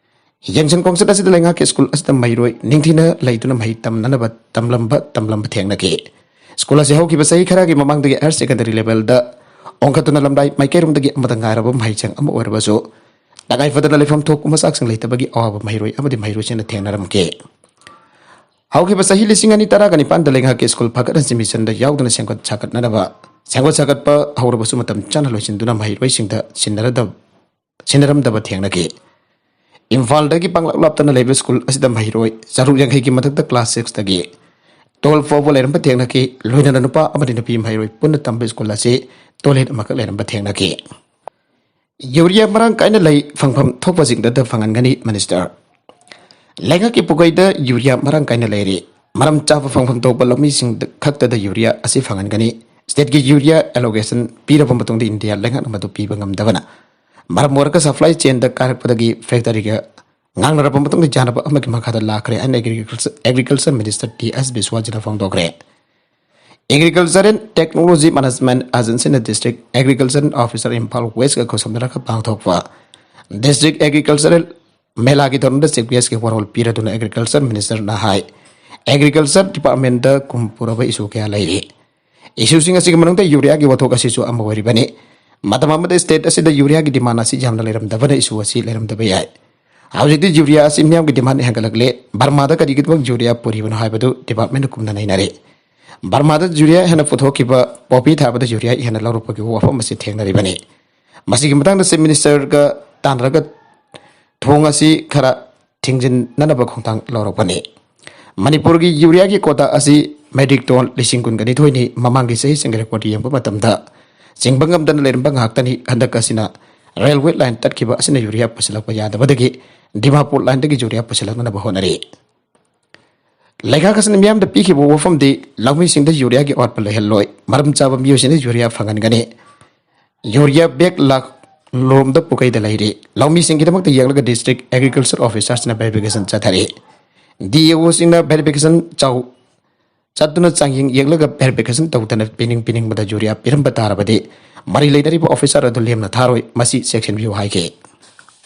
ꯌꯦꯡꯁꯤꯟ ꯈꯣꯡꯆꯠ ꯑꯁꯤꯗ ꯂꯩꯉꯥꯛꯀꯤ ꯁ꯭ꯀꯨꯜ ꯑꯁꯤꯗ ꯃꯍꯩꯔꯣꯏ ꯅꯤꯡꯊꯤꯅ ꯂꯩꯗꯨꯅ ꯃꯍꯩ ꯇꯝꯅꯅꯕ ꯇꯝꯂꯝꯕ ꯇꯝꯂꯝꯕ ꯊꯦꯡꯅꯈꯤ꯫ ꯁ꯭ꯀꯨꯜ ꯑꯁꯤ ꯍꯧꯈꯤꯕ ꯆꯍꯤ ꯈꯔꯒꯤ ꯃꯃꯥꯡꯗꯒꯤ ꯍꯥꯌꯔ ꯁꯦꯀꯦꯟꯗꯔꯤ ꯂꯦꯚꯦꯜꯗ ꯑꯣꯟꯈꯠꯇꯨꯅ ꯂꯝꯂꯥꯏ ꯃꯥꯏꯀꯩꯔꯣꯝꯗꯒꯤ ꯑꯃꯠꯇ ꯉꯥꯏꯔꯕ ꯃꯍꯩꯁꯪ ꯑꯃ ꯑꯣꯏꯔꯕꯁꯨ ꯇꯉꯥꯏ ꯐꯗꯅ ꯂꯩꯐꯝ ꯊꯣꯛꯄ ꯃꯆꯥꯛꯁꯤꯡ ꯂꯩꯇꯕꯒꯤ ꯑꯋꯥꯕ ꯃꯍꯩꯔꯣꯏ ꯑꯃꯗꯤ ꯃꯍꯩꯔꯣꯏꯁꯤꯡꯅ ꯊꯦꯡꯅꯔꯝꯈꯤ꯫ ꯍꯧꯈꯤꯕ ꯆꯍꯤ ꯂꯤꯁꯤꯡ ꯑꯅꯤ ꯇꯔꯥꯒ ꯅꯤꯄꯥꯟꯗ ꯂꯩꯉꯥꯛꯀꯤ ꯁ꯭ꯀꯨꯜ ꯐꯒꯠꯍꯟꯁꯤ ꯃꯤꯁꯟꯗ ꯌꯥꯎꯗꯨꯅ ꯁꯦꯝꯒꯠ ꯁꯥꯒꯠꯅꯅꯕ ꯁꯦꯝꯒꯠ ꯁꯥꯒꯠꯄ ꯍꯧꯔꯕꯁꯨ ꯃꯇꯝ ꯆꯥꯅ ꯂꯣꯏꯁꯤꯟꯗꯨꯅ ꯃꯍꯩꯔꯣꯏꯁꯤꯡꯗ ꯁꯤꯟꯅꯔꯗꯕ ꯁꯤꯟꯅꯔꯝꯗꯕ ꯊꯦꯡꯅꯈꯤ꯫ ꯏꯝꯐꯥꯜꯗꯒꯤ ꯄꯪꯂꯥꯞ ꯂꯥꯞꯇꯅ ꯂꯩꯕ ꯁ꯭ꯀꯨꯜ ꯑꯁꯤꯗ ꯃꯍꯩꯔꯣꯏ ꯆꯥꯇ꯭ꯔꯨꯛ ꯌꯥꯡꯈꯩꯒꯤ ꯃꯊꯛꯇ ꯀ꯭ꯂꯥꯁ ꯁꯤꯛꯁꯇꯒꯤ ꯇꯨꯋꯦꯜꯐ ꯐꯥꯎꯕ ꯂꯩꯔꯝꯕ ꯊꯦꯡꯅꯈꯤ꯫ ꯂꯣꯏꯅꯅ ꯅꯨꯄꯥ ꯑꯃꯗꯤ ꯅꯨꯄꯤ ꯃꯍꯩꯔꯣꯏ ꯄꯨꯟꯅ ꯇꯝꯕ ꯁ꯭ꯀꯨꯜ ꯑꯁꯤ ꯇꯣꯏꯂꯦꯠ ꯑꯃꯈꯛ ꯂꯩꯔꯝꯕ ꯊꯦꯡꯅꯈꯤ꯫ ꯌꯨꯔꯤꯌꯥ ꯃꯔꯥꯡ ꯀꯥꯏꯅ ꯂꯩ ꯐꯪꯐꯝ ꯊꯣꯛꯄꯁꯤꯡꯗ ꯐꯪꯍꯟꯒꯅꯤ ꯃꯤꯅꯤꯁꯇꯔ꯫ ꯂꯩꯉꯥꯛꯀꯤ ꯄꯨꯈꯩꯗ ꯌꯨꯔꯤꯌꯥ ꯃꯔꯥꯡ ꯀꯥꯏꯅ ꯂꯩꯔꯤ꯫ ꯃꯔꯝ ꯆꯥꯕ ꯐꯪꯐꯝ ꯊꯣꯛꯄ ꯂꯧꯃꯤꯁꯤꯡꯗ ꯈꯛꯇꯗ ꯌꯨꯔꯤꯌꯥ ꯑꯁꯤ ꯐꯪꯍꯟꯒꯅꯤ꯫ ꯁ꯭ꯇꯦꯠꯀꯤ ꯌꯨꯔꯤꯌꯥ ꯑꯦꯂꯣꯀꯦꯁꯟ ꯄꯤꯔꯕ ꯃꯇꯨꯡꯗ ꯏꯟꯗꯤꯌꯥ ꯂꯩꯉꯥꯛꯅ ꯃꯗꯨ ꯄꯤꯕ ꯉꯝꯗꯕꯅ ꯃꯔꯝ ꯑꯣꯏꯔꯒ ꯁꯄ꯭ꯂꯥꯏ ꯆꯦꯟꯗ ꯀꯥꯏꯔꯛꯄꯗꯒꯤ ꯐꯦꯛꯇꯔꯤꯒ ꯉꯥꯡꯅꯔꯕ ꯃꯇꯨꯡꯗ ꯌꯥꯅꯕ ꯑꯃꯒꯤ ꯃꯈꯥꯗ ꯂꯥꯛꯈ꯭ꯔꯦ ꯍꯥꯏꯅ agriculture, agriculture minister T S ꯕꯤꯁꯋꯥꯜꯖꯤꯅ ꯐꯣꯡꯗꯣꯛꯈ꯭ꯔꯦ꯫ Agriculture and Technology Management Agencyꯅ District Agriculture Officer ꯏꯝꯐꯥꯜ ꯋꯦꯁꯀ ꯈꯨꯠꯁꯝꯅꯔꯒ ꯄꯥꯡꯊꯣꯛꯄ District Agricultural ꯃꯦꯂꯥꯒꯤ ꯊꯧꯔꯝꯗ ꯆꯤꯐ ꯒꯦꯁꯀꯤ ꯋꯥꯔꯣꯜ ꯄꯤꯔꯗꯨꯅ ꯑꯦꯒ꯭ꯔꯤꯀꯜꯆꯔ ꯃꯤꯅꯤꯁꯇꯔꯅ ꯍꯥꯏ, ꯑꯦꯒ꯭ꯔꯤꯀꯜꯆꯔ ꯗꯤꯄꯥꯔꯠꯃꯦꯟꯗ ꯀꯨꯝ ꯄꯨꯔꯕ ꯏꯁꯨ ꯀꯌꯥ ꯂꯩꯔꯤ꯫ ꯏꯁꯨꯁꯤꯡ ꯑꯁꯤꯒꯤ ꯃꯅꯨꯡꯗ ꯌꯨꯔꯤꯌꯥꯒꯤ ꯋꯥꯊꯣꯛ ꯑꯁꯤꯁꯨ ꯑꯃ ꯑꯣꯏꯔꯤꯕꯅꯤ꯫ ꯃꯇꯝ ꯑꯃꯗ ꯁ꯭ꯇꯦꯠ ꯑꯁꯤꯗ ꯌꯨꯔꯤꯌꯥꯒꯤ ꯗꯤꯃꯥꯟ ꯑꯁꯤ ꯌꯥꯝꯅ ꯂꯩꯔꯝꯗꯕꯅ ꯏꯁꯨ ꯑꯁꯤ ꯂꯩꯔꯝꯗꯕ ꯌꯥꯏ꯫ ꯍꯧꯖꯤꯛꯇꯤ ꯌꯨꯔꯤꯌꯥ ꯑꯁꯤ ꯃꯤꯌꯥꯝꯒꯤ ꯗꯤꯃꯥꯟ ꯍꯦꯟꯒꯠꯂꯛꯂꯦ꯫ ꯕꯔꯃꯥꯗ ꯀꯔꯤꯒꯤꯗꯃꯛ ꯌꯨꯔꯤꯌꯥ ꯄꯨꯔꯤꯕꯅꯣ ꯍꯥꯏꯕꯗꯨ ꯗꯤꯄꯥꯔꯠꯃꯦꯟꯅ ꯀꯨꯝꯅ ꯅꯩꯅꯔꯦ꯫ ꯕꯔꯃꯥꯗ ꯌꯨꯔꯤꯌꯥ ꯍꯦꯟꯅ ꯄꯨꯊꯣꯛꯈꯤꯕ ꯄꯣꯄꯤ ꯊꯥꯕꯗ ꯌꯨꯔꯤꯌꯥ ꯍꯦꯟꯅ ꯂꯧꯔꯛꯄꯒꯤ ꯋꯥꯐꯝ ꯑꯁꯤ ꯊꯦꯡꯅꯔꯤꯕꯅꯤ꯫ ꯃꯁꯤꯒꯤ ꯃꯇꯥꯡꯗ ꯆꯤꯐ ꯃꯤꯅꯤꯁꯇꯔꯒ ꯇꯥꯟꯅꯔꯒ ꯊꯣꯡ ꯑꯁꯤ ꯈꯔ ꯊꯤꯡꯖꯤꯟꯅꯅꯕ ꯈꯣꯡꯊꯥꯡ ꯂꯧꯔꯛꯄꯅꯤ꯫ ꯃꯅꯤꯄꯨꯔꯒꯤ ꯌꯨꯔꯤꯌꯥꯒꯤ ꯀꯣꯇꯥ ꯑꯁꯤ ꯃꯦꯇ꯭ꯔꯤꯛ ꯇꯣꯟ ꯂꯤꯁꯤꯡ ꯀꯨꯟꯒ ꯅꯤꯊꯣꯏꯅꯤ꯫ ꯃꯃꯥꯡꯒꯤ ꯆꯍꯤꯁꯤꯡꯒꯤ ꯔꯦꯀꯣꯔꯗ ꯌꯦꯡꯕ ꯃꯇꯝꯗ ꯆꯤꯡꯕ ꯉꯝꯗꯅ ꯂꯩꯔꯝꯕ ꯉꯥꯛꯇꯅꯤ꯫ ꯍꯟꯗꯛ ꯑꯁꯤꯅ ꯔꯦꯜꯋꯦ ꯂꯥꯏꯟ ꯇꯠꯈꯤꯕ ꯑꯁꯤꯅ ꯌꯨꯔꯤꯌꯥ ꯄꯨꯁꯤꯜꯂꯛꯄ ꯌꯥꯗꯕꯗꯒꯤ ꯗꯤꯃꯥꯄꯨꯔ ꯂꯥꯏꯟꯗꯒꯤ ꯌꯨꯔꯤꯌꯥ ꯄꯨꯁꯤꯜꯂꯛꯅꯅꯕ ꯍꯣꯠꯅꯔꯤ꯫ ꯂꯩꯉꯥꯛ ꯑꯁꯤꯅ ꯃꯤꯌꯥꯝꯗ ꯄꯤꯈꯤꯕ ꯋꯥꯐꯝꯗꯤ ꯂꯧꯃꯤꯁꯤꯡꯗ ꯌꯨꯔꯤꯌꯥꯒꯤ ꯑꯋꯥꯠꯄ ꯂꯩꯍꯜꯂꯣꯏ, ꯃꯔꯝ ꯆꯥꯕ ꯃꯤꯑꯣꯏꯁꯤꯡꯅ ꯌꯨꯔꯤꯌꯥ ꯐꯪꯍꯟꯒꯅꯤ꯫ ꯌꯨꯔꯤꯌꯥ ꯕꯦꯒ ꯂꯥꯈ ꯂꯣꯝꯗ ꯄꯨꯀꯩꯗ ꯂꯩꯔꯤ꯫ ꯂꯧꯃꯤꯁꯤꯡꯒꯤꯗꯃꯛꯇ ꯌꯦꯡꯂꯒ ꯗꯤꯁꯇ꯭ꯔꯤꯛ ꯑꯦꯒ꯭ꯔꯤꯀꯜꯆꯔ ꯑꯣꯐꯤꯁꯥꯔꯁꯤꯡꯅ ꯚꯦꯔꯤꯐꯤꯀꯦꯁꯟ ꯆꯠꯊꯔꯤ꯫ ꯗꯤꯑꯦꯑꯣꯁꯤꯡꯅ ꯚꯦꯔꯤꯐꯤꯀꯦꯁꯟ ꯆꯥꯎ ꯆꯠꯇꯨꯅ ꯆꯥꯡꯌꯦꯡ ꯌꯦꯡꯂꯒ ꯚꯦꯔꯤꯐꯤꯀꯦꯁꯟ ꯇꯧꯗꯅ ꯄꯤꯅꯤꯡ ꯄꯤꯅꯤꯡꯕꯗ ꯌꯨꯔꯤꯌꯥ ꯄꯤꯔꯝꯕ ꯇꯥꯔꯕꯗꯤ ꯃꯔꯤ ꯂꯩꯅꯔꯤꯕ ꯑꯣꯐꯤꯁꯥꯔ ꯑꯗꯨ ꯂꯦꯝꯅ ꯊꯥꯔꯣꯏ꯫ ꯃꯁꯤ ꯆꯦꯛꯁꯤꯟꯕꯤꯌꯨ ꯍꯥꯏꯈꯤ꯫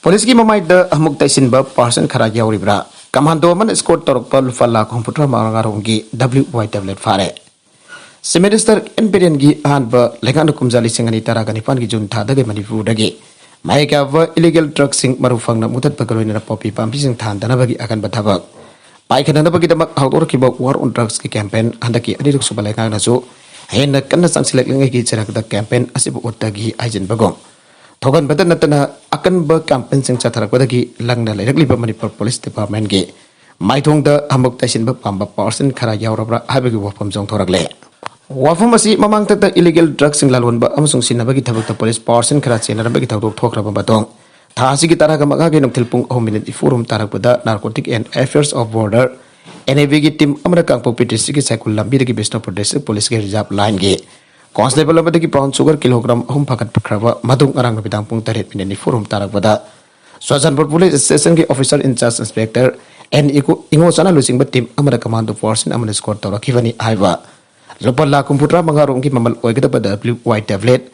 ꯄꯨꯂꯤꯁꯀꯤ ꯃꯃꯥꯏꯗ ꯑꯃꯨꯛ ꯇꯩꯁꯤꯟꯕ ꯄꯥꯔꯁꯟ ꯈꯔ ꯌꯥꯎꯔꯤꯕ꯭ꯔꯥ? ꯀꯃꯥꯟꯗꯣ ꯑꯃꯅ ꯏꯁꯀꯣꯔꯠ ꯇꯧꯔꯛꯄ ꯂꯨꯄꯥ ꯂꯥꯈ ꯍꯨꯝꯐꯨꯇꯔꯥ ꯃꯉꯥꯔꯣꯝꯒꯤ ꯗꯕ꯭ꯂꯤꯎ ꯋꯥꯏ ꯇꯦꯕ꯭ꯂꯦꯠ ꯐꯥꯔꯦ꯫ ꯆꯤꯐ ꯃꯤꯅꯤꯁꯇꯔ ꯑꯦꯟ ꯕꯤꯔꯦꯟꯒꯤ ꯑꯍꯥꯟꯕ ꯂꯩꯉꯥꯛꯅ ꯀꯨꯝꯖꯥ ꯂꯤꯁꯤꯡ ꯑꯅꯤ ꯇꯔꯥꯒ ꯅꯤꯄꯥꯟꯒꯤ ꯖꯨꯟ ꯊꯥꯗꯒꯤ ꯃꯅꯤꯄꯨꯔꯗꯒꯤ ꯃꯍꯩ ꯀꯌꯥꯕ ꯏꯂꯤꯒꯦꯜ ꯗ꯭ꯔꯒꯁꯤꯡ ꯃꯔꯨ ꯐꯪꯅ ꯃꯨꯊꯠꯄꯒ ꯂꯣꯏꯅꯅ ꯄꯣꯄꯤ ꯄꯥꯝꯕꯤꯁꯤꯡ ꯊꯥꯍꯟꯗꯅꯕꯒꯤ ꯑꯀꯟꯕ ꯊꯕꯛ ꯄꯥꯏꯈꯠꯅꯅꯕꯒꯤꯗꯃꯛ ꯍꯧꯗꯣꯔꯛꯈꯤꯕ ꯋꯥꯔ ꯑꯣꯟ ꯗ꯭ꯔꯒꯁꯀꯤ ꯀꯦꯝꯄꯦꯟ ꯍꯟꯗꯛꯀꯤ ꯑꯅꯤꯔꯛ ꯁꯨꯕ ꯂꯩꯉꯥꯛꯅꯁꯨ ꯍꯦꯟꯅ ꯀꯟꯅ ꯆꯪꯁꯤꯜꯂꯛꯂꯤꯉꯩꯒꯤ ꯆꯩꯔꯛꯇ ꯀꯦꯝꯄꯦꯟ ꯑꯁꯤꯕꯨ ꯎꯠꯇꯒꯤ ꯍꯥꯏꯖꯤꯟꯕꯒꯨꯝ ꯊꯣꯛꯍꯟꯕꯗ ꯅꯠꯇꯅ ꯑꯀꯟꯕ ꯀꯦꯝꯄꯦꯟꯁꯤꯡ ꯆꯠꯊꯔꯛꯄꯗꯒꯤ ꯂꯪꯅ ꯂꯩꯔꯛꯂꯤꯕ ꯃꯅꯤꯄꯨꯔ ꯄꯨꯂꯤꯁ ꯗꯤꯄꯥꯔꯠꯃꯦꯟꯒꯤ ꯃꯥꯏꯊꯣꯡꯗ ꯑꯃꯨꯛ ꯇꯩꯁꯤꯟꯕ ꯄꯥꯝꯕ ꯄꯥꯔꯁꯟ ꯈꯔ ꯌꯥꯎꯔꯕ꯭ꯔꯥ ꯍꯥꯏꯕꯒꯤ ꯋꯥꯐꯝ ꯆꯣꯡꯊꯣꯔꯛꯂꯦ꯫ ꯋꯥꯐꯝ ꯑꯁꯤ ꯃꯃꯥꯡꯊꯛꯇ ꯏꯂꯤꯒꯦꯜ ꯗ꯭ꯔꯒꯁꯤꯡ ꯂꯂꯣꯟꯕ ꯑꯃꯁꯨꯡ ꯁꯤꯟꯅꯕꯒꯤ ꯊꯕꯛꯇ ꯄꯨꯂꯤꯁ ꯄꯥꯔꯁꯟ ꯈꯔ ꯆꯦꯟꯅꯔꯝꯕꯒꯤ ꯊꯧꯗꯣꯛ ꯊꯣꯛꯈ꯭ꯔꯕ ꯃꯇꯨꯡ ꯊꯥ ꯑꯁꯤꯒꯤ ꯇꯔꯥꯒ ꯃꯉꯥꯒꯤ ꯅꯨꯡꯊꯤꯜ ꯄꯨꯡ ꯑꯍꯨꯝ ꯃꯤꯅꯤꯠ ꯅꯤꯐꯨꯔꯣꯝ ꯇꯥꯔꯛꯄꯗ Narcotic and Affairs of Border, NAB-ꯒꯤ ꯇꯤꯝ ꯑꯃꯅ ꯀꯥꯡꯄꯣꯛꯄꯤ ꯗꯤꯁꯇ꯭ꯔꯤꯛꯀꯤ ꯁꯥꯏꯀꯨꯜ ꯂꯝꯕꯤꯗꯒꯤ ꯕꯤꯁꯅꯨꯄꯨꯔ ꯗꯤꯁꯇ꯭ꯔꯤꯛ ꯄꯨꯂꯤꯁꯀꯤ ꯔꯤꯖꯥꯔꯚ ꯂꯥꯏꯟꯒꯤ ꯀꯣꯟꯁꯇꯦꯕꯜ ꯑꯃꯗꯒꯤ ꯕ꯭ꯔꯥꯎꯟ ꯁꯨꯒꯔ ꯀꯤꯂꯣꯒ꯭ꯔꯥꯝ ꯑꯍꯨꯝ ꯐꯥꯒꯠꯈ꯭ꯔꯕ ꯃꯇꯨꯡ ꯉꯔꯥꯡ ꯅꯨꯃꯤꯗꯥꯡ ꯄꯨꯡ ꯇꯔꯦꯠ ꯃꯤꯅꯤꯠ ꯅꯤꯐꯨꯔꯣꯝ ꯇꯥꯔꯛꯄꯗ ꯆꯨꯔꯆꯥꯟꯄꯨꯔ ꯄꯨꯂꯤꯁ ꯁ꯭ꯇꯦꯁꯟꯒꯤ ꯑꯣꯐꯤꯁꯥꯔ ꯏꯟꯆꯥꯔꯖ ꯏꯟꯁꯄꯦꯛꯇꯔ ꯑꯦꯟ ꯏꯒꯣ-, ꯏꯉꯣꯆꯥꯅ ꯂꯨꯆꯤꯡꯕ ꯇꯤꯝ ꯑꯃꯅ ꯀꯃꯥꯟꯗꯣ ꯐꯣꯔꯁꯁꯤꯡ ꯑꯃꯅ ꯏꯁꯀꯣꯔꯠ ꯇꯧꯔꯛꯈꯤꯕꯅꯤ ꯍꯥꯏꯕ ꯂꯨꯄꯥ ꯂꯥꯈ ꯍꯨꯝꯐꯨꯇꯔꯥ ꯃꯉꯥꯔꯣꯝꯒꯤ ꯃꯃꯜ ꯑꯣꯏꯒꯗꯕ ꯗꯕ꯭ꯂꯤꯎ ꯋꯥꯏ ꯇꯦꯕ꯭ꯂꯦꯠ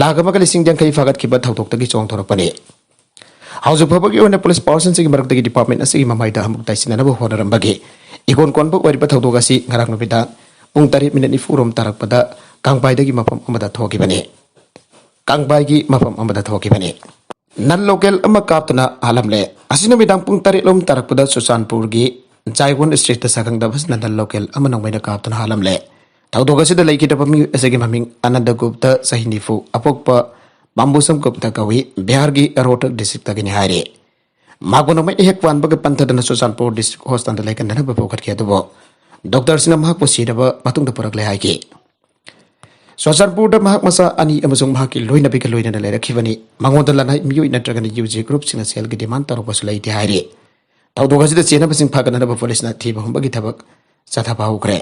ꯂꯥꯈ ꯑꯃꯒ ꯂꯤꯁꯤꯡ ꯌꯥꯡꯈꯩ ꯐꯥꯒꯠꯈꯤꯕ ꯊꯧꯗꯣꯛꯇꯒꯤ ꯆꯣꯡꯊꯣꯔꯛꯄꯅꯤ꯫ ꯍꯧꯖꯤꯛ ꯐꯥꯎꯕꯒꯤ ꯑꯣꯏꯅ ꯄꯨꯂꯤꯁ ꯄꯥꯔꯁꯟꯁꯤꯡꯒꯤ ꯃꯔꯛꯇꯒꯤ ꯗꯤꯄꯥꯔꯠꯃꯦꯟ ꯑꯁꯤꯒꯤ ꯃꯃꯥꯏꯗ ꯑꯃꯨꯛ ꯇꯥꯏꯁꯤꯟꯅꯅꯕ ꯍꯣꯠꯅꯔꯝꯕꯒꯤ ꯏꯀꯣꯟ ꯀꯣꯟꯕ ꯑꯣꯏꯔꯤꯕ ꯊꯧꯗꯣꯛ ꯑꯁꯤ ꯉꯔꯥꯡ ꯅꯨꯃꯤꯗꯥꯡ ꯄꯨꯡ ꯇꯔꯦꯠ ꯃꯤꯅꯤꯠ ꯅꯤꯐꯨ ꯔꯣꯝ ꯇꯥꯔꯛꯄꯗ ꯀꯥꯡꯕꯥꯏꯗꯒꯤ ꯃꯐꯝ ꯑꯃꯗ ꯊꯣꯛꯈꯤꯕꯅꯤ꯫ ꯀꯥꯡꯕꯥꯏꯒꯤ ꯃꯐꯝ ꯑꯃꯗ ꯊꯣꯛꯈꯤꯕꯅꯤ꯫ ꯅꯟ ꯂꯣꯀꯦꯜ ꯑꯃ ꯀꯥꯞꯇꯨꯅ ꯍꯥꯜꯂꯝꯂꯦ꯫ ꯑꯁꯤ ꯅꯨꯃꯤꯗꯥꯡ ꯄꯨꯡ ꯇꯔꯦꯠ ꯂꯣꯝ ꯇꯥꯔꯛꯄꯗ ꯆꯨꯔꯆꯥꯟꯄꯨꯔꯒꯤ ꯖꯥꯏꯋꯟ ꯁ꯭ꯇ꯭ꯔꯤꯠꯇ ꯁꯥꯈꯪꯗꯕꯁꯤꯅ ꯅꯟ ꯂꯣꯀꯦꯜ ꯑꯃ ꯅꯣꯡꯃꯩꯅ ꯀꯥꯞꯇꯨꯅ ꯍꯥꯜꯂꯝꯂꯦ꯫ ꯊꯧꯗꯣꯛ ꯑꯁꯤꯗ ꯂꯩꯈꯤꯗ꯭ꯔꯕ ꯃꯤꯑꯣꯏ ꯑꯁꯤꯒꯤ ꯃꯃꯤꯡ ꯑꯅꯟꯗ ꯒꯨꯞꯇ, ꯆꯍꯤ ꯅꯤꯐꯨ, ꯑꯄꯣꯛꯄ ꯕꯥꯝꯕꯨꯁꯝ ꯒꯨꯞꯇ ꯀꯧꯏ, ꯕꯤꯍꯥꯔꯒꯤ ꯔꯣꯍꯇꯛ ꯗꯤꯁꯇ꯭ꯔꯤꯛꯇꯒꯤꯅꯤ ꯍꯥꯏꯔꯤ꯫ ꯃꯍꯥꯛꯄꯨ ꯅꯣꯡꯃꯩꯅ ꯍꯦꯛ ꯄꯥꯟꯕꯒ ꯄꯟꯊꯗꯅ ꯆꯨꯔꯆꯥꯟꯄꯨꯔ ꯗꯤꯁꯇ꯭ꯔꯤꯛ ꯍꯣꯁꯄꯤꯇꯥꯜꯗ ꯂꯥꯏꯀꯠꯅꯅꯕ ꯄꯨꯈꯠꯈꯤ, ꯑꯗꯨꯕꯨ ꯗꯣꯛꯇꯔꯁꯤꯡꯅ ꯃꯍꯥꯛꯄꯨ ꯁꯤꯔꯕ ꯃꯇꯨꯡꯗ ꯄꯨꯔꯛꯂꯦ ꯍꯥꯏꯈꯤ꯫ ꯆꯨꯔꯆꯥꯟꯄꯨꯔꯗ ꯃꯍꯥꯛ ꯃꯆꯥ ꯑꯅꯤ ꯑꯃꯁꯨꯡ ꯃꯍꯥꯛꯀꯤ ꯂꯣꯏꯅꯕꯤꯒ ꯂꯣꯏꯅꯅ ꯂꯩꯔꯛꯈꯤꯕꯅꯤ꯫ ꯃꯉꯣꯟꯗ ꯂꯅꯥꯏ ꯃꯤꯑꯣꯏ ꯅꯠꯇ꯭ꯔꯒꯅ ꯌꯨ ꯖꯤ ꯒ꯭ꯔꯨꯞꯁꯤꯡꯅ ꯁꯦꯜꯒꯤ ꯗꯤꯃꯥꯟ ꯇꯧꯔꯛꯄꯁꯨ ꯂꯩꯇꯦ ꯍꯥꯏꯔꯤ꯫ ꯊꯧꯗꯣꯛ ꯑꯁꯤꯗ ꯆꯦꯟꯅꯕꯁꯤꯡ ꯐꯥꯒꯠꯅꯅꯕ ꯄꯨꯂꯤꯁꯅ ꯊꯤꯕ ꯍꯨꯝꯕꯒꯤ ꯊꯕꯛ ꯆꯠꯊꯕ ꯍꯧꯈ꯭ꯔꯦ꯫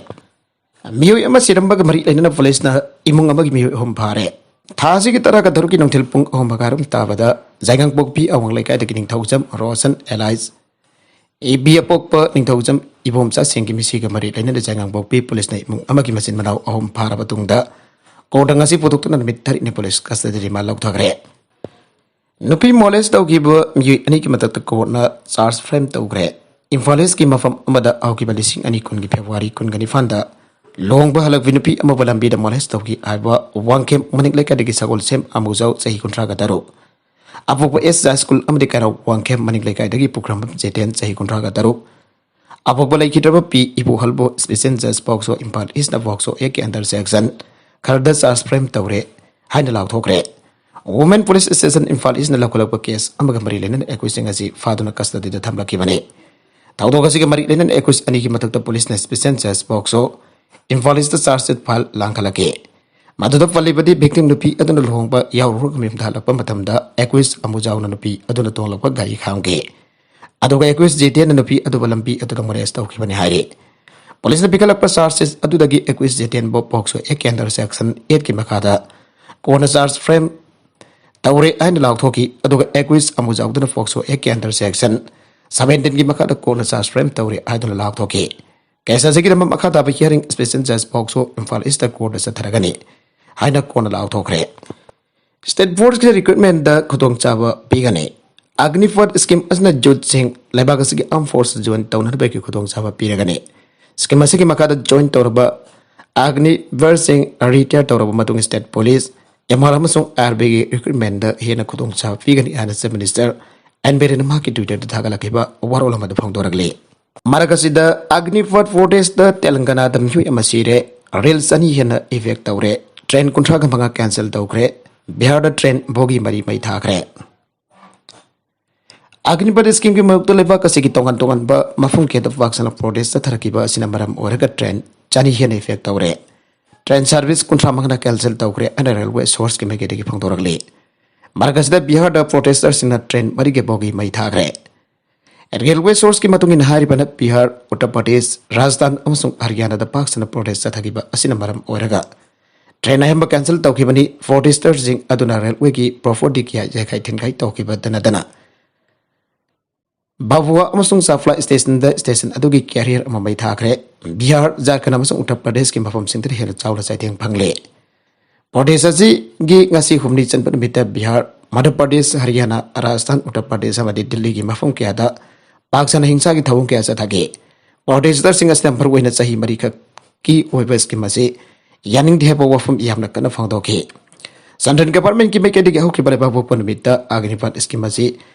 ꯃꯤꯑꯣꯏ ꯑꯃ ꯁꯤꯔꯝꯕꯒ ꯃꯔꯤ ꯂꯩꯅꯅ ꯄꯨꯂꯤꯁꯅ ꯏꯃꯨꯡ ꯑꯃꯒꯤ ꯃꯤꯑꯣꯏ ꯑꯍꯨꯝ ꯐꯥꯔꯦ꯫ ꯊꯥ ꯑꯁꯤꯒꯤ ꯇꯔꯥꯒ ꯇꯔꯨꯛꯀꯤ ꯅꯨꯡꯊꯤꯜ ꯄꯨꯡ ꯑꯍꯨꯝ ꯃꯈꯥꯏꯔꯣꯝ ꯇꯥꯕꯗ ꯖꯥꯏꯉꯪꯄꯣꯛꯄꯤ ꯑꯋꯥꯡ ꯂꯩꯀꯥꯏꯗꯒꯤ ꯅꯤꯡꯊꯧꯖꯝ ꯔꯣꯁꯟ ꯑꯦꯂꯥꯏꯁ ꯏꯕꯤ ꯑꯄꯣꯛꯄ ꯅꯤꯡꯊꯧꯖꯝ ꯏꯕꯣꯝꯆꯥ ꯁꯤꯡꯒꯤ ꯃꯤꯁꯤꯒ ꯃꯔꯤ ꯂꯩꯅꯅ ꯖꯥꯏꯉꯪꯄꯣꯛꯄꯤ ꯄꯨꯂꯤꯁꯅ ꯏꯃꯨꯡ ꯑꯃꯒꯤ ꯃꯆꯤꯟ ꯃꯅꯥꯎ ꯑꯍꯨꯝ ꯐꯥꯔꯕ ꯇꯨꯡꯗ ꯀꯣꯔꯠꯇ ꯉꯁꯤ ꯄꯨꯊꯣꯛꯇꯨꯅ ꯅꯨꯃꯤꯠ ꯇꯔꯦꯠꯅꯤ ꯄꯨꯂꯤꯁ ꯀꯁꯇꯗꯤ ꯔꯤꯃꯥꯟ ꯂꯧꯊꯈ꯭ꯔꯦ꯫ ꯅꯨꯄꯤ ꯃꯣꯂꯦꯁ ꯇꯧꯈꯤꯕ ꯃꯤꯑꯣꯏ ꯑꯅꯤꯒꯤ ꯃꯊꯛꯇ ꯀꯣꯔꯠꯅ ꯆꯥꯔꯖ ꯐ꯭ꯔꯦꯝ ꯇꯧꯈ꯭ꯔꯦ꯫ ꯏꯝꯐꯥꯜ ꯏꯁꯀꯤ ꯃꯐꯝ ꯑꯃꯗ ꯍꯧꯈꯤꯕ ꯂꯤꯁꯤꯡ ꯑꯅꯤ ꯀꯨꯟꯒꯤ ꯐꯦꯕ꯭ꯔꯨꯋꯥꯔꯤ ꯀꯨꯟꯒ ꯅꯤꯄꯥꯟꯗ ꯂꯨꯍꯣꯡꯕ ꯍꯜꯂꯛꯄꯤ ꯅꯨꯄꯤ ꯑꯃꯕꯨ ꯂꯝꯕꯤꯗ ꯃꯣꯂꯦꯁ ꯇꯧꯈꯤ ꯍꯥꯏꯕ ꯋꯥꯡꯈꯦꯝ ꯃꯅꯤꯡ ꯂꯩꯀꯥꯏꯗꯒꯤ ꯁꯒꯣꯜꯁꯦꯝ ꯑꯃꯨꯖꯥꯎ, ꯆꯍꯤ ꯀꯨꯟꯊ꯭ꯔꯥꯒ ꯇꯔꯨꯛ, ꯑꯄꯣꯛꯄ ꯑꯦꯁ ꯖꯥꯏ ꯁ꯭ꯀꯨꯜ ꯑꯃꯗꯤ ꯀꯩꯔꯥꯎ ꯋꯥꯡꯈꯦꯝ ꯃꯅꯤꯡ ꯂꯩꯀꯥꯏꯗꯒꯤ ꯄꯨꯈ꯭ꯔꯝꯕꯝ ꯖꯦꯇꯦꯟ, ꯆꯍꯤ ꯀꯨꯟꯊ꯭ꯔꯥꯒ ꯇꯔꯨꯛ, ꯑꯄꯣꯛꯄ ꯂꯩꯈꯤꯗ꯭ꯔꯕ ꯄꯤ ꯏꯕꯣꯍꯜꯕꯨ ꯁ꯭ꯄꯦꯁꯦꯜ ꯖꯁ ꯄꯣꯛꯁꯣ ꯏꯝꯐꯥꯜ ꯏꯁꯅ ꯄꯣꯛꯁꯣ ꯑꯦꯛꯀꯤ ꯑꯟꯗꯔ ꯁꯦꯛꯁꯟ ꯈꯔꯗ ꯆꯥꯔꯖ ꯐ꯭ꯔꯦꯝ ꯇꯧꯔꯦ ꯍꯥꯏꯅ ꯂꯥꯎꯊꯣꯛꯈ꯭ꯔꯦ꯫ ꯋꯨꯃꯦꯟ ꯄꯨꯂꯤꯁ ꯁ꯭ꯇꯦꯁꯟ ꯏꯝꯐꯥꯜ ꯏꯁꯅ ꯂꯧꯈꯠꯂꯛꯄ ꯀꯦꯁ ꯑꯃꯒ ꯃꯔꯤ ꯂꯩꯅꯅ ꯑꯦꯀ꯭ꯌꯨꯁꯁꯤꯡ ꯑꯁꯤ ꯐꯥꯗꯨꯅ ꯀꯁꯇꯗꯤꯗ ꯊꯝꯂꯛꯈꯤꯕꯅꯤ꯫ ꯊꯧꯗꯣꯛ ꯑꯁꯤꯒ ꯃꯔꯤ ꯂꯩꯅꯅ ꯑꯦꯀ꯭ꯌꯨꯁ ꯑꯅꯤꯒꯤ ꯃꯊꯛꯇ ꯄꯨꯂꯤꯁꯅ ꯁ꯭ꯄꯦꯁꯦꯜ ꯖꯁ POCSO Imphal east charge sheet file ꯂꯥꯡꯈꯠꯂꯛꯈꯤ꯫ ꯃꯗꯨꯗ ꯄꯜꯂꯤꯕꯗꯤ ꯚꯤꯛꯇꯤꯝ ꯅꯨꯄꯤ ꯑꯗꯨꯅ ꯂꯨꯍꯣꯡꯕ ꯌꯥꯎꯔꯨꯔꯒ ꯃꯌꯨꯝꯗ ꯍꯜꯂꯛꯄ ꯃꯇꯝꯗ ꯑꯦꯀ꯭ꯌꯨꯁ ꯑꯃꯨꯖꯥꯎꯅ ꯅꯨꯄꯤ ꯑꯗꯨꯅ ꯇꯣꯡꯂꯛꯄ ꯒꯥꯔꯤ ꯈꯥꯝꯈꯤ꯫ ꯑꯗꯨꯒ ꯑꯦꯀ꯭ꯌꯨꯁ ꯖꯦꯇꯦꯟꯅ ꯅꯨꯄꯤ ꯑꯗꯨꯕꯨ ꯂꯝꯕꯤ ꯑꯗꯨꯗ ꯃꯣꯂꯦꯁ ꯇꯧꯈꯤꯕꯅꯤ ꯍꯥꯏꯔꯤ꯫ ꯄꯨꯂꯤꯁꯅ ꯄꯤꯈꯠꯂꯛꯄ ꯆꯥꯔꯖ ꯁꯤꯠ ꯑꯗꯨꯗꯒꯤ ꯑꯦꯀ꯭ꯌꯨꯁ ꯖꯦꯇꯦꯟꯕꯨ ꯄꯣꯛꯁꯣ ꯑꯦꯛꯀꯤ ꯑꯟꯗꯔ ꯁꯦꯛꯁꯟ ꯑꯦꯠꯀꯤ ꯃꯈꯥꯗ ꯀꯣꯟꯅ ꯆꯥꯔꯖ ꯐ꯭ꯔꯦꯝ ꯇꯧꯔꯦ ꯍꯥꯏꯅ ꯂꯥꯎꯊꯣꯛꯈꯤ꯫ ꯑꯗꯨꯒ ꯑꯦꯀ꯭ꯌꯨꯁ ꯑꯃꯨꯖꯥꯎꯗꯨꯅ ꯄꯣꯛꯁꯣ ꯑꯦꯛꯀꯤ ꯑꯟꯗꯔ ꯁꯦꯛꯁꯟ ꯁꯕꯦꯟꯇꯤꯟꯒꯤ ꯃꯈꯥꯗ ꯀꯣꯟꯅ ꯆꯥꯔꯖ ꯐ꯭ꯔꯦꯝ ꯇꯧꯔꯦ ꯍꯥꯏꯗꯨꯅ ꯂꯥꯎꯊꯣꯛꯈꯤ꯫ ꯀꯦꯁ ꯑꯁꯤꯒꯤꯗꯃꯛ ꯃꯈꯥ ꯇꯥꯕ ꯍꯤꯌꯥꯔꯤꯡ ꯁ꯭ꯄꯦꯁꯦꯜ ꯖꯁ ꯄꯣꯛꯁꯣ ꯏꯝꯐꯥꯜ ꯏꯁꯇ ꯀꯣꯔꯠꯇ ꯆꯠꯊꯔꯒꯅꯤ ꯍꯥꯏꯅ ꯀꯣꯟꯅ ꯂꯥꯎꯊꯣꯛꯈ꯭ꯔꯦ꯫ ꯁ꯭ꯇꯦꯠ ꯐꯣꯔꯁꯀꯤ ꯔꯤꯀ꯭ꯔꯨꯠꯃꯦꯟꯗ ꯈꯨꯗꯣꯡꯆꯥꯕ ꯄꯤꯒꯅꯤ꯫ ꯑꯒꯅꯤꯄꯊ ꯁ꯭ꯀꯤꯝ ꯑꯁꯤꯅ ꯌꯨꯠꯁꯤꯡ ꯂꯩꯕꯥꯛ ꯑꯁꯤꯒꯤ ꯑꯥꯔꯝ ꯐꯣꯔꯁ ꯖꯣꯏꯟ ꯇꯧꯅꯕꯒꯤ ꯈꯨꯗꯣꯡꯆꯥꯕ ꯄꯤꯔꯒꯅꯤ꯫ ꯁ꯭ꯀꯤꯝ ꯑꯁꯤꯒꯤ ꯃꯈꯥꯗ ꯖꯣꯏꯟ ꯇꯧꯔꯕ ꯑꯒꯅꯤꯚꯤꯔꯁꯤꯡ ꯔꯤꯇꯥꯌꯔ ꯇꯧꯔꯕ ꯃꯇꯨꯡ ꯁ꯭ꯇꯦꯠ ꯄꯨꯂꯤꯁ, ꯑꯦꯝ ꯑꯥꯔ ꯑꯃꯁꯨꯡ ꯑꯥꯔ ꯕꯤꯒꯤ ꯔꯤꯀ꯭ꯔꯨꯠꯃꯦꯟꯗ ꯍꯦꯟꯅ ꯈꯨꯗꯣꯡꯆꯥꯕ ꯄꯤꯒꯅꯤ ꯍꯥꯏꯅ ꯆꯤꯐ ꯃꯤꯅꯤꯁꯇꯔ ꯑꯦꯟ ꯕꯤꯔꯦꯟꯅ ꯃꯍꯥꯛꯀꯤ ꯇ꯭ꯋꯤꯇꯔꯗ ꯊꯥꯒꯠꯂꯛꯈꯤꯕ ꯋꯥꯔꯣꯜ ꯑꯃꯗ ꯐꯣꯡꯗꯣꯔꯛꯂꯤ꯫ ꯃꯔꯛ ꯑꯁꯤꯗ ꯑꯒꯅꯤꯄꯊ ꯄ꯭ꯔꯣꯇꯦꯁꯇ ꯇꯦꯂꯪꯒꯅꯥꯗ ꯃꯤꯑꯣꯏ ꯑꯃ ꯁꯤꯔꯦ, ꯔꯦꯜ ꯆꯅꯤ ꯍꯦꯟꯅ ꯏꯚꯦꯛ ꯇꯧꯔꯦ, ꯇ꯭ꯔꯦꯟ ꯀꯨꯟꯊ꯭ꯔꯥꯒ ꯃꯉꯥ ꯀꯦꯟꯁꯦꯜ ꯇꯧꯈ꯭ꯔꯦ, ꯕꯤꯍꯥꯔꯗ ꯇ꯭ꯔꯦꯟ ꯕꯣꯒꯤ ꯃꯔꯤ ꯃꯩ ꯊꯥꯈ꯭ꯔꯦ꯫ ꯑꯒꯅꯤꯄꯊ ꯁ꯭ꯀꯤꯝꯒꯤ ꯃꯥꯌꯣꯛꯇ ꯂꯩꯕꯥꯛ ꯑꯁꯤꯒꯤ ꯇꯣꯉꯥꯟ ꯇꯣꯉꯥꯟꯕ ꯃꯐꯝ ꯀꯌꯥꯗ ꯄꯥꯛ ꯁꯟꯅ ꯄ꯭ꯔꯣꯇꯦꯁ ꯆꯠꯊꯔꯛꯈꯤꯕ ꯑꯁꯤꯅ ꯃꯔꯝ ꯑꯣꯏꯔꯒ ꯇ꯭ꯔꯦꯟ ꯆꯅꯤ ꯍꯦꯟꯅ ꯏꯐꯦꯛ ꯇꯧꯔꯦ꯫ ꯇ꯭ꯔꯦꯟ ꯁꯥꯔꯚꯤꯁ ꯀꯨꯟꯊ꯭ꯔꯥ ꯃꯉꯥꯅ ꯀꯦꯟꯁꯦꯜ ꯇꯧꯈ꯭ꯔꯦ ꯍꯥꯏꯅ ꯔꯦꯜꯋꯦ ꯁꯣꯔꯁꯀꯤ ꯃꯥꯏꯀꯩꯗꯒꯤ ꯐꯣꯡꯗꯣꯔꯛꯂꯤ꯫ ꯃꯔꯛ ꯑꯁꯤꯗ ꯕꯤꯍꯥꯔꯗ ꯄ꯭ꯔꯣꯇꯦꯁꯇꯔꯁꯤꯡꯅ ꯇ꯭ꯔꯦꯟ ꯃꯔꯤꯒꯤ ꯕꯣꯒꯤ ꯃꯩ ꯊꯥꯈ꯭ꯔꯦ꯫ ꯔꯦꯜꯋꯦ ꯁꯣꯔꯁꯀꯤ ꯃꯇꯨꯡ ꯏꯟꯅ ꯍꯥꯏꯔꯤꯕꯅ ꯕꯤꯍꯥꯔ, ꯎꯠꯇꯔ ꯄ꯭ꯔꯗꯦꯁ, ꯔꯥꯖꯁꯊꯥꯟ ꯑꯃꯁꯨꯡ ꯍꯔꯤꯌꯥꯅꯥꯗ ꯄꯥꯛ ꯁꯟꯅ ꯄ꯭ꯔꯣꯇꯦꯁ ꯆꯠꯊꯈꯤꯕ ꯑꯁꯤꯅ ꯃꯔꯝ ꯑꯣꯏꯔꯒ ꯇ꯭ꯔꯦꯟ ꯑꯌꯥꯝꯕ ꯀꯦꯟꯁꯦꯜ ꯇꯧꯈꯤꯕꯅꯤ꯫ ꯄ꯭ꯔꯣꯇꯦꯁꯇꯔꯁꯤꯡ ꯑꯗꯨꯅ ꯔꯦꯜꯋꯦꯒꯤ ꯄ꯭ꯔꯣꯄꯔꯇꯤ ꯀꯌꯥ ꯌꯥꯏꯈꯥꯏ ꯊꯤꯟꯈꯥꯏ ꯇꯧꯈꯤꯕꯇ ꯅꯠꯇꯅ ꯚꯥꯚꯨꯋꯥ ꯑꯃꯁꯨꯡ ꯆꯥꯐ꯭ꯂꯥ ꯁ꯭ꯇꯦꯁꯟꯗ ꯁ꯭ꯇꯦꯁꯟ ꯑꯗꯨꯒꯤ ꯀꯦꯔꯤꯌꯔ ꯑꯃ ꯃꯩ ꯊꯥꯈ꯭ꯔꯦ꯫ ꯕꯤꯍꯥꯔ, ꯖꯥꯔꯈꯟꯗ ꯑꯃꯁꯨꯡ ꯎꯠꯇꯔ ꯄ꯭ꯔꯗꯦꯁꯀꯤ ꯃꯐꯝꯁꯤꯡꯗ ꯍꯦꯟꯅ ꯆꯥꯎꯅ ꯆꯩꯊꯦꯡ ꯐꯪꯂꯦ꯫ ꯄ꯭ꯔꯣꯇꯦꯁ ꯑꯁꯤꯒꯤ ꯉꯁꯤ ꯍꯨꯝꯅꯤ ꯆꯟꯕ ꯅꯨꯃꯤꯠꯇ ꯕꯤꯍꯥꯔ, ꯃꯙ꯭ꯌ ꯄ꯭ꯔꯗꯦꯁ, ꯍꯔꯤꯌꯥꯅꯥ, ꯔꯥꯖꯁꯊꯥꯟ, ꯎꯠꯇꯔ ꯄ꯭ꯔꯗꯦꯁ ꯑꯃꯗꯤ ꯗꯤꯜꯂꯤꯒꯤ ꯃꯐꯝ ꯀꯌꯥꯗ ꯄꯥꯛ ꯁꯟꯅ ꯍꯤꯡꯁꯥꯒꯤ ꯊꯧꯑꯣꯡ ꯀꯌꯥ ꯆꯠꯊꯈꯤ꯫ ꯄ꯭ꯔꯣꯇꯦꯁꯇꯔꯁꯤꯡ ꯑꯁꯤꯅ ꯃꯔꯨꯑꯣꯏꯅ ꯆꯍꯤ ꯃꯔꯤꯈꯛꯀꯤ ꯑꯣꯏꯕ ꯁ꯭ꯀꯤꯝ ꯑꯁꯤ ꯌꯥꯅꯤꯡꯗꯦ ꯍꯥꯏꯕ ꯋꯥꯐꯝ ꯌꯥꯝꯅ ꯀꯟꯅ ꯐꯣꯡꯗꯣꯛꯈꯤ꯫ ꯁꯦꯟꯇ꯭ꯔꯦꯜ ꯒꯚꯔꯟꯃꯦꯟꯠꯀꯤ ꯃꯥꯏꯀꯩꯗꯒꯤ ꯍꯧꯈꯤꯕ ꯂꯩꯕꯥꯛ ꯄꯣꯛꯄ ꯅꯨꯃꯤꯠꯇ ꯑꯒꯅꯤꯄꯊ ꯁ꯭ꯀꯤꯝ ꯑꯁꯤ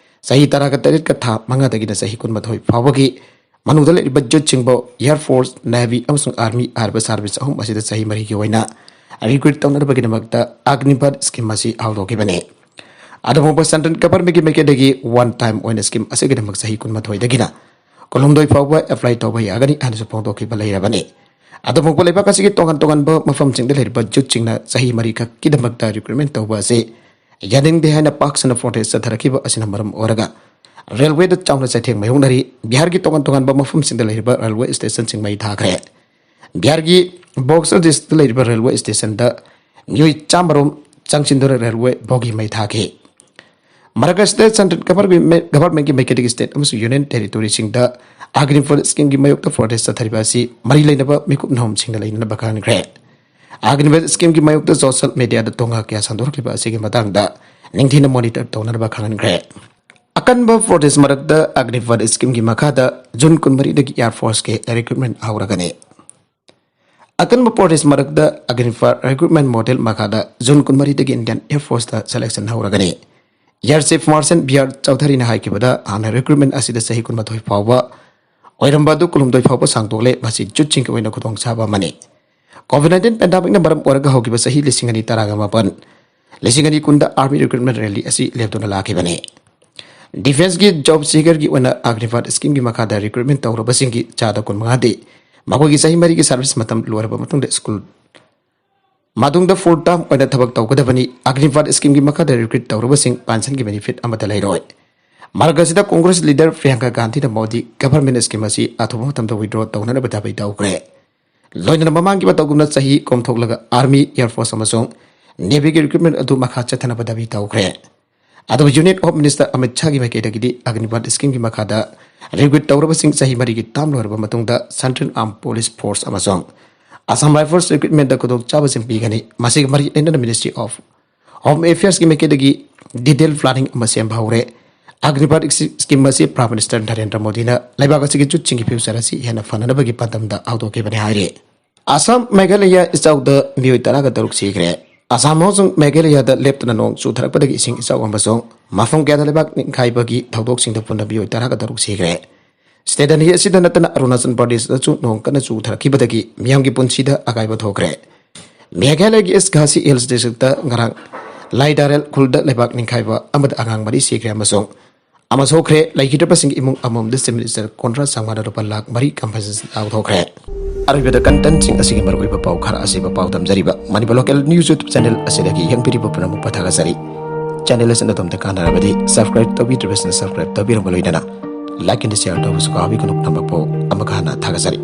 ꯆꯍꯤ ꯇꯔꯥꯒ ꯇꯔꯦꯠꯀ ꯊꯥ ꯃꯉꯥꯗꯒꯤꯅ ꯆꯍꯤ ꯀꯨꯟꯃꯥꯊꯣꯏ ꯐꯥꯎꯕꯒꯤ ꯃꯅꯨꯡꯗ ꯂꯩꯔꯤꯕ ꯌꯨꯠꯁꯤꯡꯕꯨ ꯑꯦꯌꯔ ꯐꯣꯔꯁ, ꯅꯦꯚꯤ ꯑꯃꯁꯨꯡ ꯑꯥꯔꯃꯤ ꯍꯥꯏꯔꯤꯕ ꯁꯥꯔꯚꯤꯁ ꯑꯍꯨꯝ ꯑꯁꯤꯗ ꯆꯍꯤ ꯃꯔꯤꯒꯤ ꯑꯣꯏꯅ ꯔꯤꯀ꯭ꯔꯨꯠ ꯇꯧꯅꯅꯕꯒꯤꯗꯃꯛꯇ ꯑꯒꯅꯤꯄꯊ ꯁ꯭ꯀꯤꯝ ꯑꯁꯤ ꯍꯧꯗꯣꯛꯈꯤꯕꯅꯤ꯫ ꯑꯗꯨꯐꯥꯎꯕ ꯁꯦꯟꯇ꯭ꯔꯦꯜ ꯒꯚꯔꯟꯃꯦꯟꯠꯀꯤ ꯃꯥꯏꯀꯩꯗꯒꯤ ꯋꯥꯟ ꯇꯥꯏꯝ ꯑꯣꯏꯅ ꯁ꯭ꯀꯤꯝ ꯑꯁꯤꯒꯤꯗꯃꯛ ꯆꯍꯤ ꯀꯨꯟꯃꯥꯊꯣꯏꯗꯒꯤꯅ ꯀꯨꯟꯍꯨꯝꯗꯣꯏ ꯐꯥꯎꯕ ꯑꯦꯄ꯭ꯂꯥꯏ ꯇꯧꯕ ꯌꯥꯒꯅꯤ ꯍꯥꯏꯅꯁꯨ ꯐꯣꯡꯗꯣꯛꯈꯤꯕ ꯂꯩꯔꯕꯅꯤ꯫ ꯑꯗꯨꯐꯥꯎꯕ ꯂꯩꯕꯥꯛ ꯑꯁꯤꯒꯤ ꯇꯣꯉꯥꯟ ꯇꯣꯉꯥꯟꯕ ꯃꯐꯝꯁꯤꯡꯗ ꯂꯩꯔꯤꯕ ꯌꯨꯠꯁꯤꯡꯅ ꯆꯍꯤ ꯃꯔꯤꯈꯛꯀꯤꯗꯃꯛꯇ ꯔꯤꯀ꯭ꯔꯨꯠꯃꯦꯟ ꯇꯧꯕ ꯑꯁꯤ ꯌꯥꯅꯤꯡꯗꯦ ꯍꯥꯏꯅ ꯄꯥꯛ ꯁꯟꯅ ꯄ꯭ꯔꯣꯇꯦꯁ ꯆꯠꯊꯔꯛꯈꯤꯕ ꯑꯁꯤꯅ ꯃꯔꯝ ꯑꯣꯏꯔꯒ ꯔꯦꯜꯋꯦꯗ ꯆꯥꯎꯅ ꯆꯩꯊꯦꯡ ꯃꯥꯌꯣꯛꯅꯔꯤ꯫ ꯕꯤꯍꯥꯔꯒꯤ ꯇꯣꯉꯥꯟ ꯇꯣꯉꯥꯟꯕ ꯃꯐꯝꯁꯤꯡꯗ ꯂꯩꯔꯤꯕ ꯔꯦꯜꯋꯦ ꯁ꯭ꯇꯦꯁꯟꯁꯤꯡ ꯃꯩ ꯊꯥꯈ꯭ꯔꯦ꯫ ꯕꯤꯍꯥꯔꯒꯤ ꯕꯣꯛꯁꯔ ꯗꯤꯁꯇ꯭ꯔꯤꯛꯇ ꯂꯩꯔꯤꯕ ꯔꯦꯜꯋꯦ ꯁ꯭ꯇꯦꯁꯟꯗ ꯃꯤꯑꯣꯏ ꯆꯥꯝꯃꯔꯣꯝ ꯆꯪꯁꯤꯟꯗꯨꯅ ꯔꯦꯜꯋꯦ ꯕꯣꯒꯤ ꯃꯩ ꯊꯥꯈꯤ꯫ ꯃꯔꯛ ꯑꯁꯤꯗ ꯁꯦꯟꯇ꯭ꯔꯦꯜ ꯒꯚꯔꯟꯃꯦꯟ, ꯒꯚꯔꯟꯃꯦꯟꯠꯀꯤ ꯃꯥꯏꯀꯩꯗꯒꯤ ꯁ꯭ꯇꯦꯠ ꯑꯃꯁꯨꯡ ꯌꯨꯅꯤꯌꯟ ꯇꯦꯔꯤꯇꯣꯔꯤꯁꯤꯡꯗ ꯑꯒꯅꯤꯄꯊ ꯁ꯭ꯀꯤꯝꯒꯤ ꯃꯥꯌꯣꯛꯇ ꯄ꯭ꯔꯣꯇꯦꯁ ꯆꯠꯊꯔꯤꯕ ꯑꯁꯤ ꯃꯔꯤ ꯂꯩꯅꯕ ꯃꯤꯀꯨꯞ ꯅꯍꯨꯝꯁꯤꯡꯅ ꯂꯩꯅꯅꯕ ꯈꯪꯍꯟꯈ꯭ꯔꯦ꯫ ꯑꯒꯅꯤꯄꯊ ꯁ꯭ꯀꯤꯝꯒꯤ ꯃꯥꯌꯣꯛꯇ ꯁꯣꯁꯤꯌꯦꯜ ꯃꯤꯗꯤꯌꯥꯗ ꯇꯣꯉꯥ ꯀꯌꯥ ꯁꯟꯗꯣꯔꯛꯂꯤꯕ ꯑꯁꯤꯒꯤ ꯃꯇꯥꯡꯗ ꯅꯤꯡꯊꯤꯅ ꯃꯣꯅꯤꯇꯔ ꯇꯧꯅꯅꯕ ꯈꯪꯍꯟꯈ꯭ꯔꯦ꯫ ꯑꯀꯟꯕ protest ꯃꯔꯛꯇ Agnipath schemeꯒꯤ ꯃꯈꯥꯗ June ꯀꯨꯟꯃꯔꯤꯗꯒꯤ Air Forceꯀꯤ recruitment ꯍꯧꯔꯒꯅꯤ꯫ ꯑꯀꯟꯕ protest ꯃꯔꯛꯇ Agnipath recruitment model ꯃꯈꯥꯗ June ꯀꯨꯟꯃꯔꯤꯗꯒꯤ Indian Air Forceꯇ selection ꯍꯧꯔꯒꯅꯤ꯫ Air Chief Marshal B R ꯆꯧꯙꯔꯤꯅ ꯍꯥꯏꯈꯤꯕꯗ, ꯍꯥꯟꯅ recruitment ꯑꯁꯤꯗ ꯆꯍꯤ ꯀꯨꯟꯃꯥꯊꯣꯏ ꯐꯥꯎꯕ ꯑꯣꯏꯔꯝꯕ ꯑꯗꯨ ꯀꯨꯟꯍꯨꯝꯗꯣꯏ ꯐꯥꯎꯕ ꯁꯥꯡꯗꯣꯛꯂꯦ꯫ ꯃꯁꯤ youthꯁꯤꯡꯒꯤ ꯑꯣꯏꯅ ꯈꯨꯗꯣꯡꯆꯥꯕ ꯑꯃꯅꯤ꯫ COVID nineteen pandemicꯅ ꯃꯔꯝ ꯑꯣꯏꯔꯒ ꯍꯧꯈꯤꯕ ꯆꯍꯤ ꯂꯤꯁꯤꯡ ꯑꯅꯤ ꯇꯔꯥꯒ ꯃꯥꯄꯟ, ꯂꯤꯁꯤꯡ ꯑꯅꯤ ꯀꯨꯟꯗ Army recruitment rally ꯑꯁꯤ ꯂꯦꯞꯇꯨꯅ ꯂꯥꯛꯈꯤꯕꯅꯤ꯫ Defenceꯀꯤ job seekerꯒꯤ ꯑꯣꯏꯅ Agnipath schemeꯒꯤ ꯃꯈꯥꯗ recruitment ꯇꯧꯔꯕꯁꯤꯡꯒꯤ ꯆꯥꯗ ꯀꯨꯟꯃꯉꯥꯗꯤ ꯃꯈꯣꯏꯒꯤ ꯆꯍꯤ ꯃꯔꯤꯒꯤ service ꯃꯇꯝ ꯂꯣꯏꯔꯕ ꯃꯇꯨꯡꯗ school ꯃꯇꯨꯡꯗ full term ꯑꯣꯏꯅ ꯊꯕꯛ ꯇꯧꯒꯗꯕꯅꯤ꯫ Agnipath schemeꯒꯤ ꯃꯈꯥꯗ recruit ꯇꯧꯔꯕꯁꯤꯡ pensionꯒꯤ benefit ꯑꯃꯠꯇ ꯂꯩꯔꯣꯏ꯫ ꯃꯔꯛ ꯑꯁꯤꯗ Congress leader Priyanka Gandhina Modi government scheme ꯑꯁꯤ ꯑꯊꯨꯕ ꯃꯇꯝꯗ withdraw ꯇꯧꯅꯅꯕ ꯗꯥꯕꯤ ꯇꯧꯈ꯭ꯔꯦ꯫ ꯂꯣꯏꯅꯅ ꯃꯃꯥꯡꯒꯤ ꯃꯇꯧꯒꯨꯝꯅ ꯆꯍꯤ ꯀꯣꯝꯊꯣꯛꯂꯒ Army, Air Force ꯑꯃꯁꯨꯡ Navyꯒꯤ recruitment ꯑꯗꯨ ꯃꯈꯥ ꯆꯠꯊꯅꯕ ꯗꯥꯕꯤ ꯇꯧꯈ꯭ꯔꯦ꯫ ꯑꯗꯨꯕꯨ Union Home Minister Amit ꯁꯥꯍꯒꯤ ꯃꯥꯏꯀꯩꯗꯒꯤꯗꯤ Agnipath schemeꯒꯤ ꯃꯈꯥꯗ recruit ꯇꯧꯔꯕꯁꯤꯡ ꯆꯍꯤ ꯃꯔꯤꯒꯤ term ꯂꯣꯏꯔꯕ ꯃꯇꯨꯡꯗ Central Armed Police Force ꯑꯃꯁꯨꯡ Assam Rifles recruitmentꯇ ꯈꯨꯗꯣꯡꯆꯥꯕꯁꯤꯡ ꯄꯤꯒꯅꯤ꯫ ꯃꯁꯤꯒ ꯃꯔꯤ ꯂꯩꯅꯅ Ministry of Home Affairsꯀꯤ ꯃꯥꯏꯀꯩꯗꯒꯤ detail planning ꯑꯃ ꯁꯦꯝꯕ ꯍꯧꯔꯦ꯫ Agnipath scheme ꯑꯁꯤ Prime Minister ꯅꯔꯦꯟꯗ꯭ꯔ ꯃꯣꯗꯤꯅ ꯂꯩꯕꯥꯛ ꯑꯁꯤꯒꯤ youthꯁꯤꯡꯒꯤ future ꯑꯁꯤ ꯍꯦꯟꯅ ꯐꯅꯅꯕꯒꯤ ꯄꯥꯟꯗꯝꯗ ꯍꯧꯗꯣꯛꯈꯤꯕꯅꯤ ꯍꯥꯏꯔꯤ꯫ ꯑꯁꯥꯝ, ꯃꯦꯘꯥꯂꯌꯥ ꯏꯆꯥꯎꯗ ꯃꯤꯑꯣꯏ ꯇꯔꯥꯒ ꯇꯔꯨꯛ ꯁꯤꯈ꯭ꯔꯦ꯫ ꯑꯁꯥꯝ ꯑꯃꯁꯨꯡ ꯃꯦꯘꯥꯂꯌꯥꯗ ꯂꯦꯞꯇꯅ ꯅꯣꯡ ꯆꯨꯊꯔꯛꯄꯗꯒꯤ ꯏꯁꯤꯡ ꯏꯆꯥꯎ ꯑꯃꯁꯨꯡ ꯃꯐꯝ ꯀꯌꯥꯗ ꯂꯩꯕꯥꯛ ꯅꯤꯡꯈꯥꯏꯕꯒꯤ ꯊꯧꯗꯣꯛꯁꯤꯡꯗ ꯄꯨꯟꯅ ꯃꯤꯑꯣꯏ ꯇꯔꯥꯒ ꯇꯔꯨꯛ ꯁꯤꯈ꯭ꯔꯦ꯫ State ꯑꯅꯤ ꯑꯁꯤꯗ ꯅꯠꯇꯅ ꯑꯔꯨꯅꯥꯆꯜ ꯄ꯭ꯔꯗꯦꯁꯇꯁꯨ ꯅꯣꯡ ꯀꯟꯅ ꯆꯨꯊꯔꯛꯈꯤꯕꯗꯒꯤ ꯃꯤꯌꯥꯝꯒꯤ ꯄꯨꯟꯁꯤꯗ ꯑꯀꯥꯏꯕ ꯊꯣꯛꯈ꯭ꯔꯦ꯫ ꯃꯦꯘꯥꯂꯌꯒꯤ East Khasi Hills Districtꯇ ꯉꯔꯥꯡ ꯂꯥꯏꯗꯥꯔꯦꯜ ꯈꯨꯜꯗ ꯂꯩꯕꯥꯛ ꯅꯤꯡꯈꯥꯏꯕ ꯑꯃꯗ ꯑꯉꯥꯡ ꯃꯔꯤ ꯁꯤꯈ꯭ꯔꯦ ꯑꯃꯁꯨꯡ ꯑꯃ ꯁꯣꯛꯈ꯭ꯔꯦ꯫ ꯂꯩꯈꯤꯗ꯭ꯔꯕꯁꯤꯡꯒꯤ ꯏꯃꯨꯡ ꯑꯃꯃꯝꯗ Chief Minister ꯀꯣꯟꯔꯥ ꯆꯥꯝꯃꯉꯥꯅ ꯂꯨꯄꯥ ꯂꯥꯈ ꯃꯔꯤ compensation ꯂꯥꯎꯊꯣꯛꯈ꯭ꯔꯦ꯫ ꯑꯔꯣꯏꯕꯗ contentꯁꯤꯡ ꯑꯁꯤꯒꯤ ꯃꯔꯨꯑꯣꯏꯕ ꯄꯥꯎ ꯈꯔ ꯑꯁꯤꯕ ꯄꯥꯎ ꯇꯝꯖꯔꯤꯕ Manipur Local News YouTube channel ꯑꯁꯤꯗꯒꯤ ꯌꯦꯡꯕꯤꯔꯤꯕ ꯄꯨꯝꯅꯃꯛꯄꯨ ꯊꯥꯒꯠꯆꯔꯤ꯫ Channel ꯑꯁꯤꯅ ꯑꯗꯣꯝꯗ ꯀꯥꯟꯅꯔꯕꯗꯤ subscribe ꯇꯧꯕꯤꯗ꯭ꯔꯤꯕꯁꯤꯡꯅ subscribe ꯇꯧꯕꯤꯔꯝꯕ ꯂꯣꯏꯅꯅ like and share ꯇꯧꯕꯁꯨ ꯀꯥꯎꯕꯤꯒꯅꯨ꯫ ꯄꯨꯝꯅꯃꯛꯄꯨ ꯑꯃꯨꯛꯀ ꯍꯟꯅ ꯊꯥꯒꯠꯆꯔꯤ꯫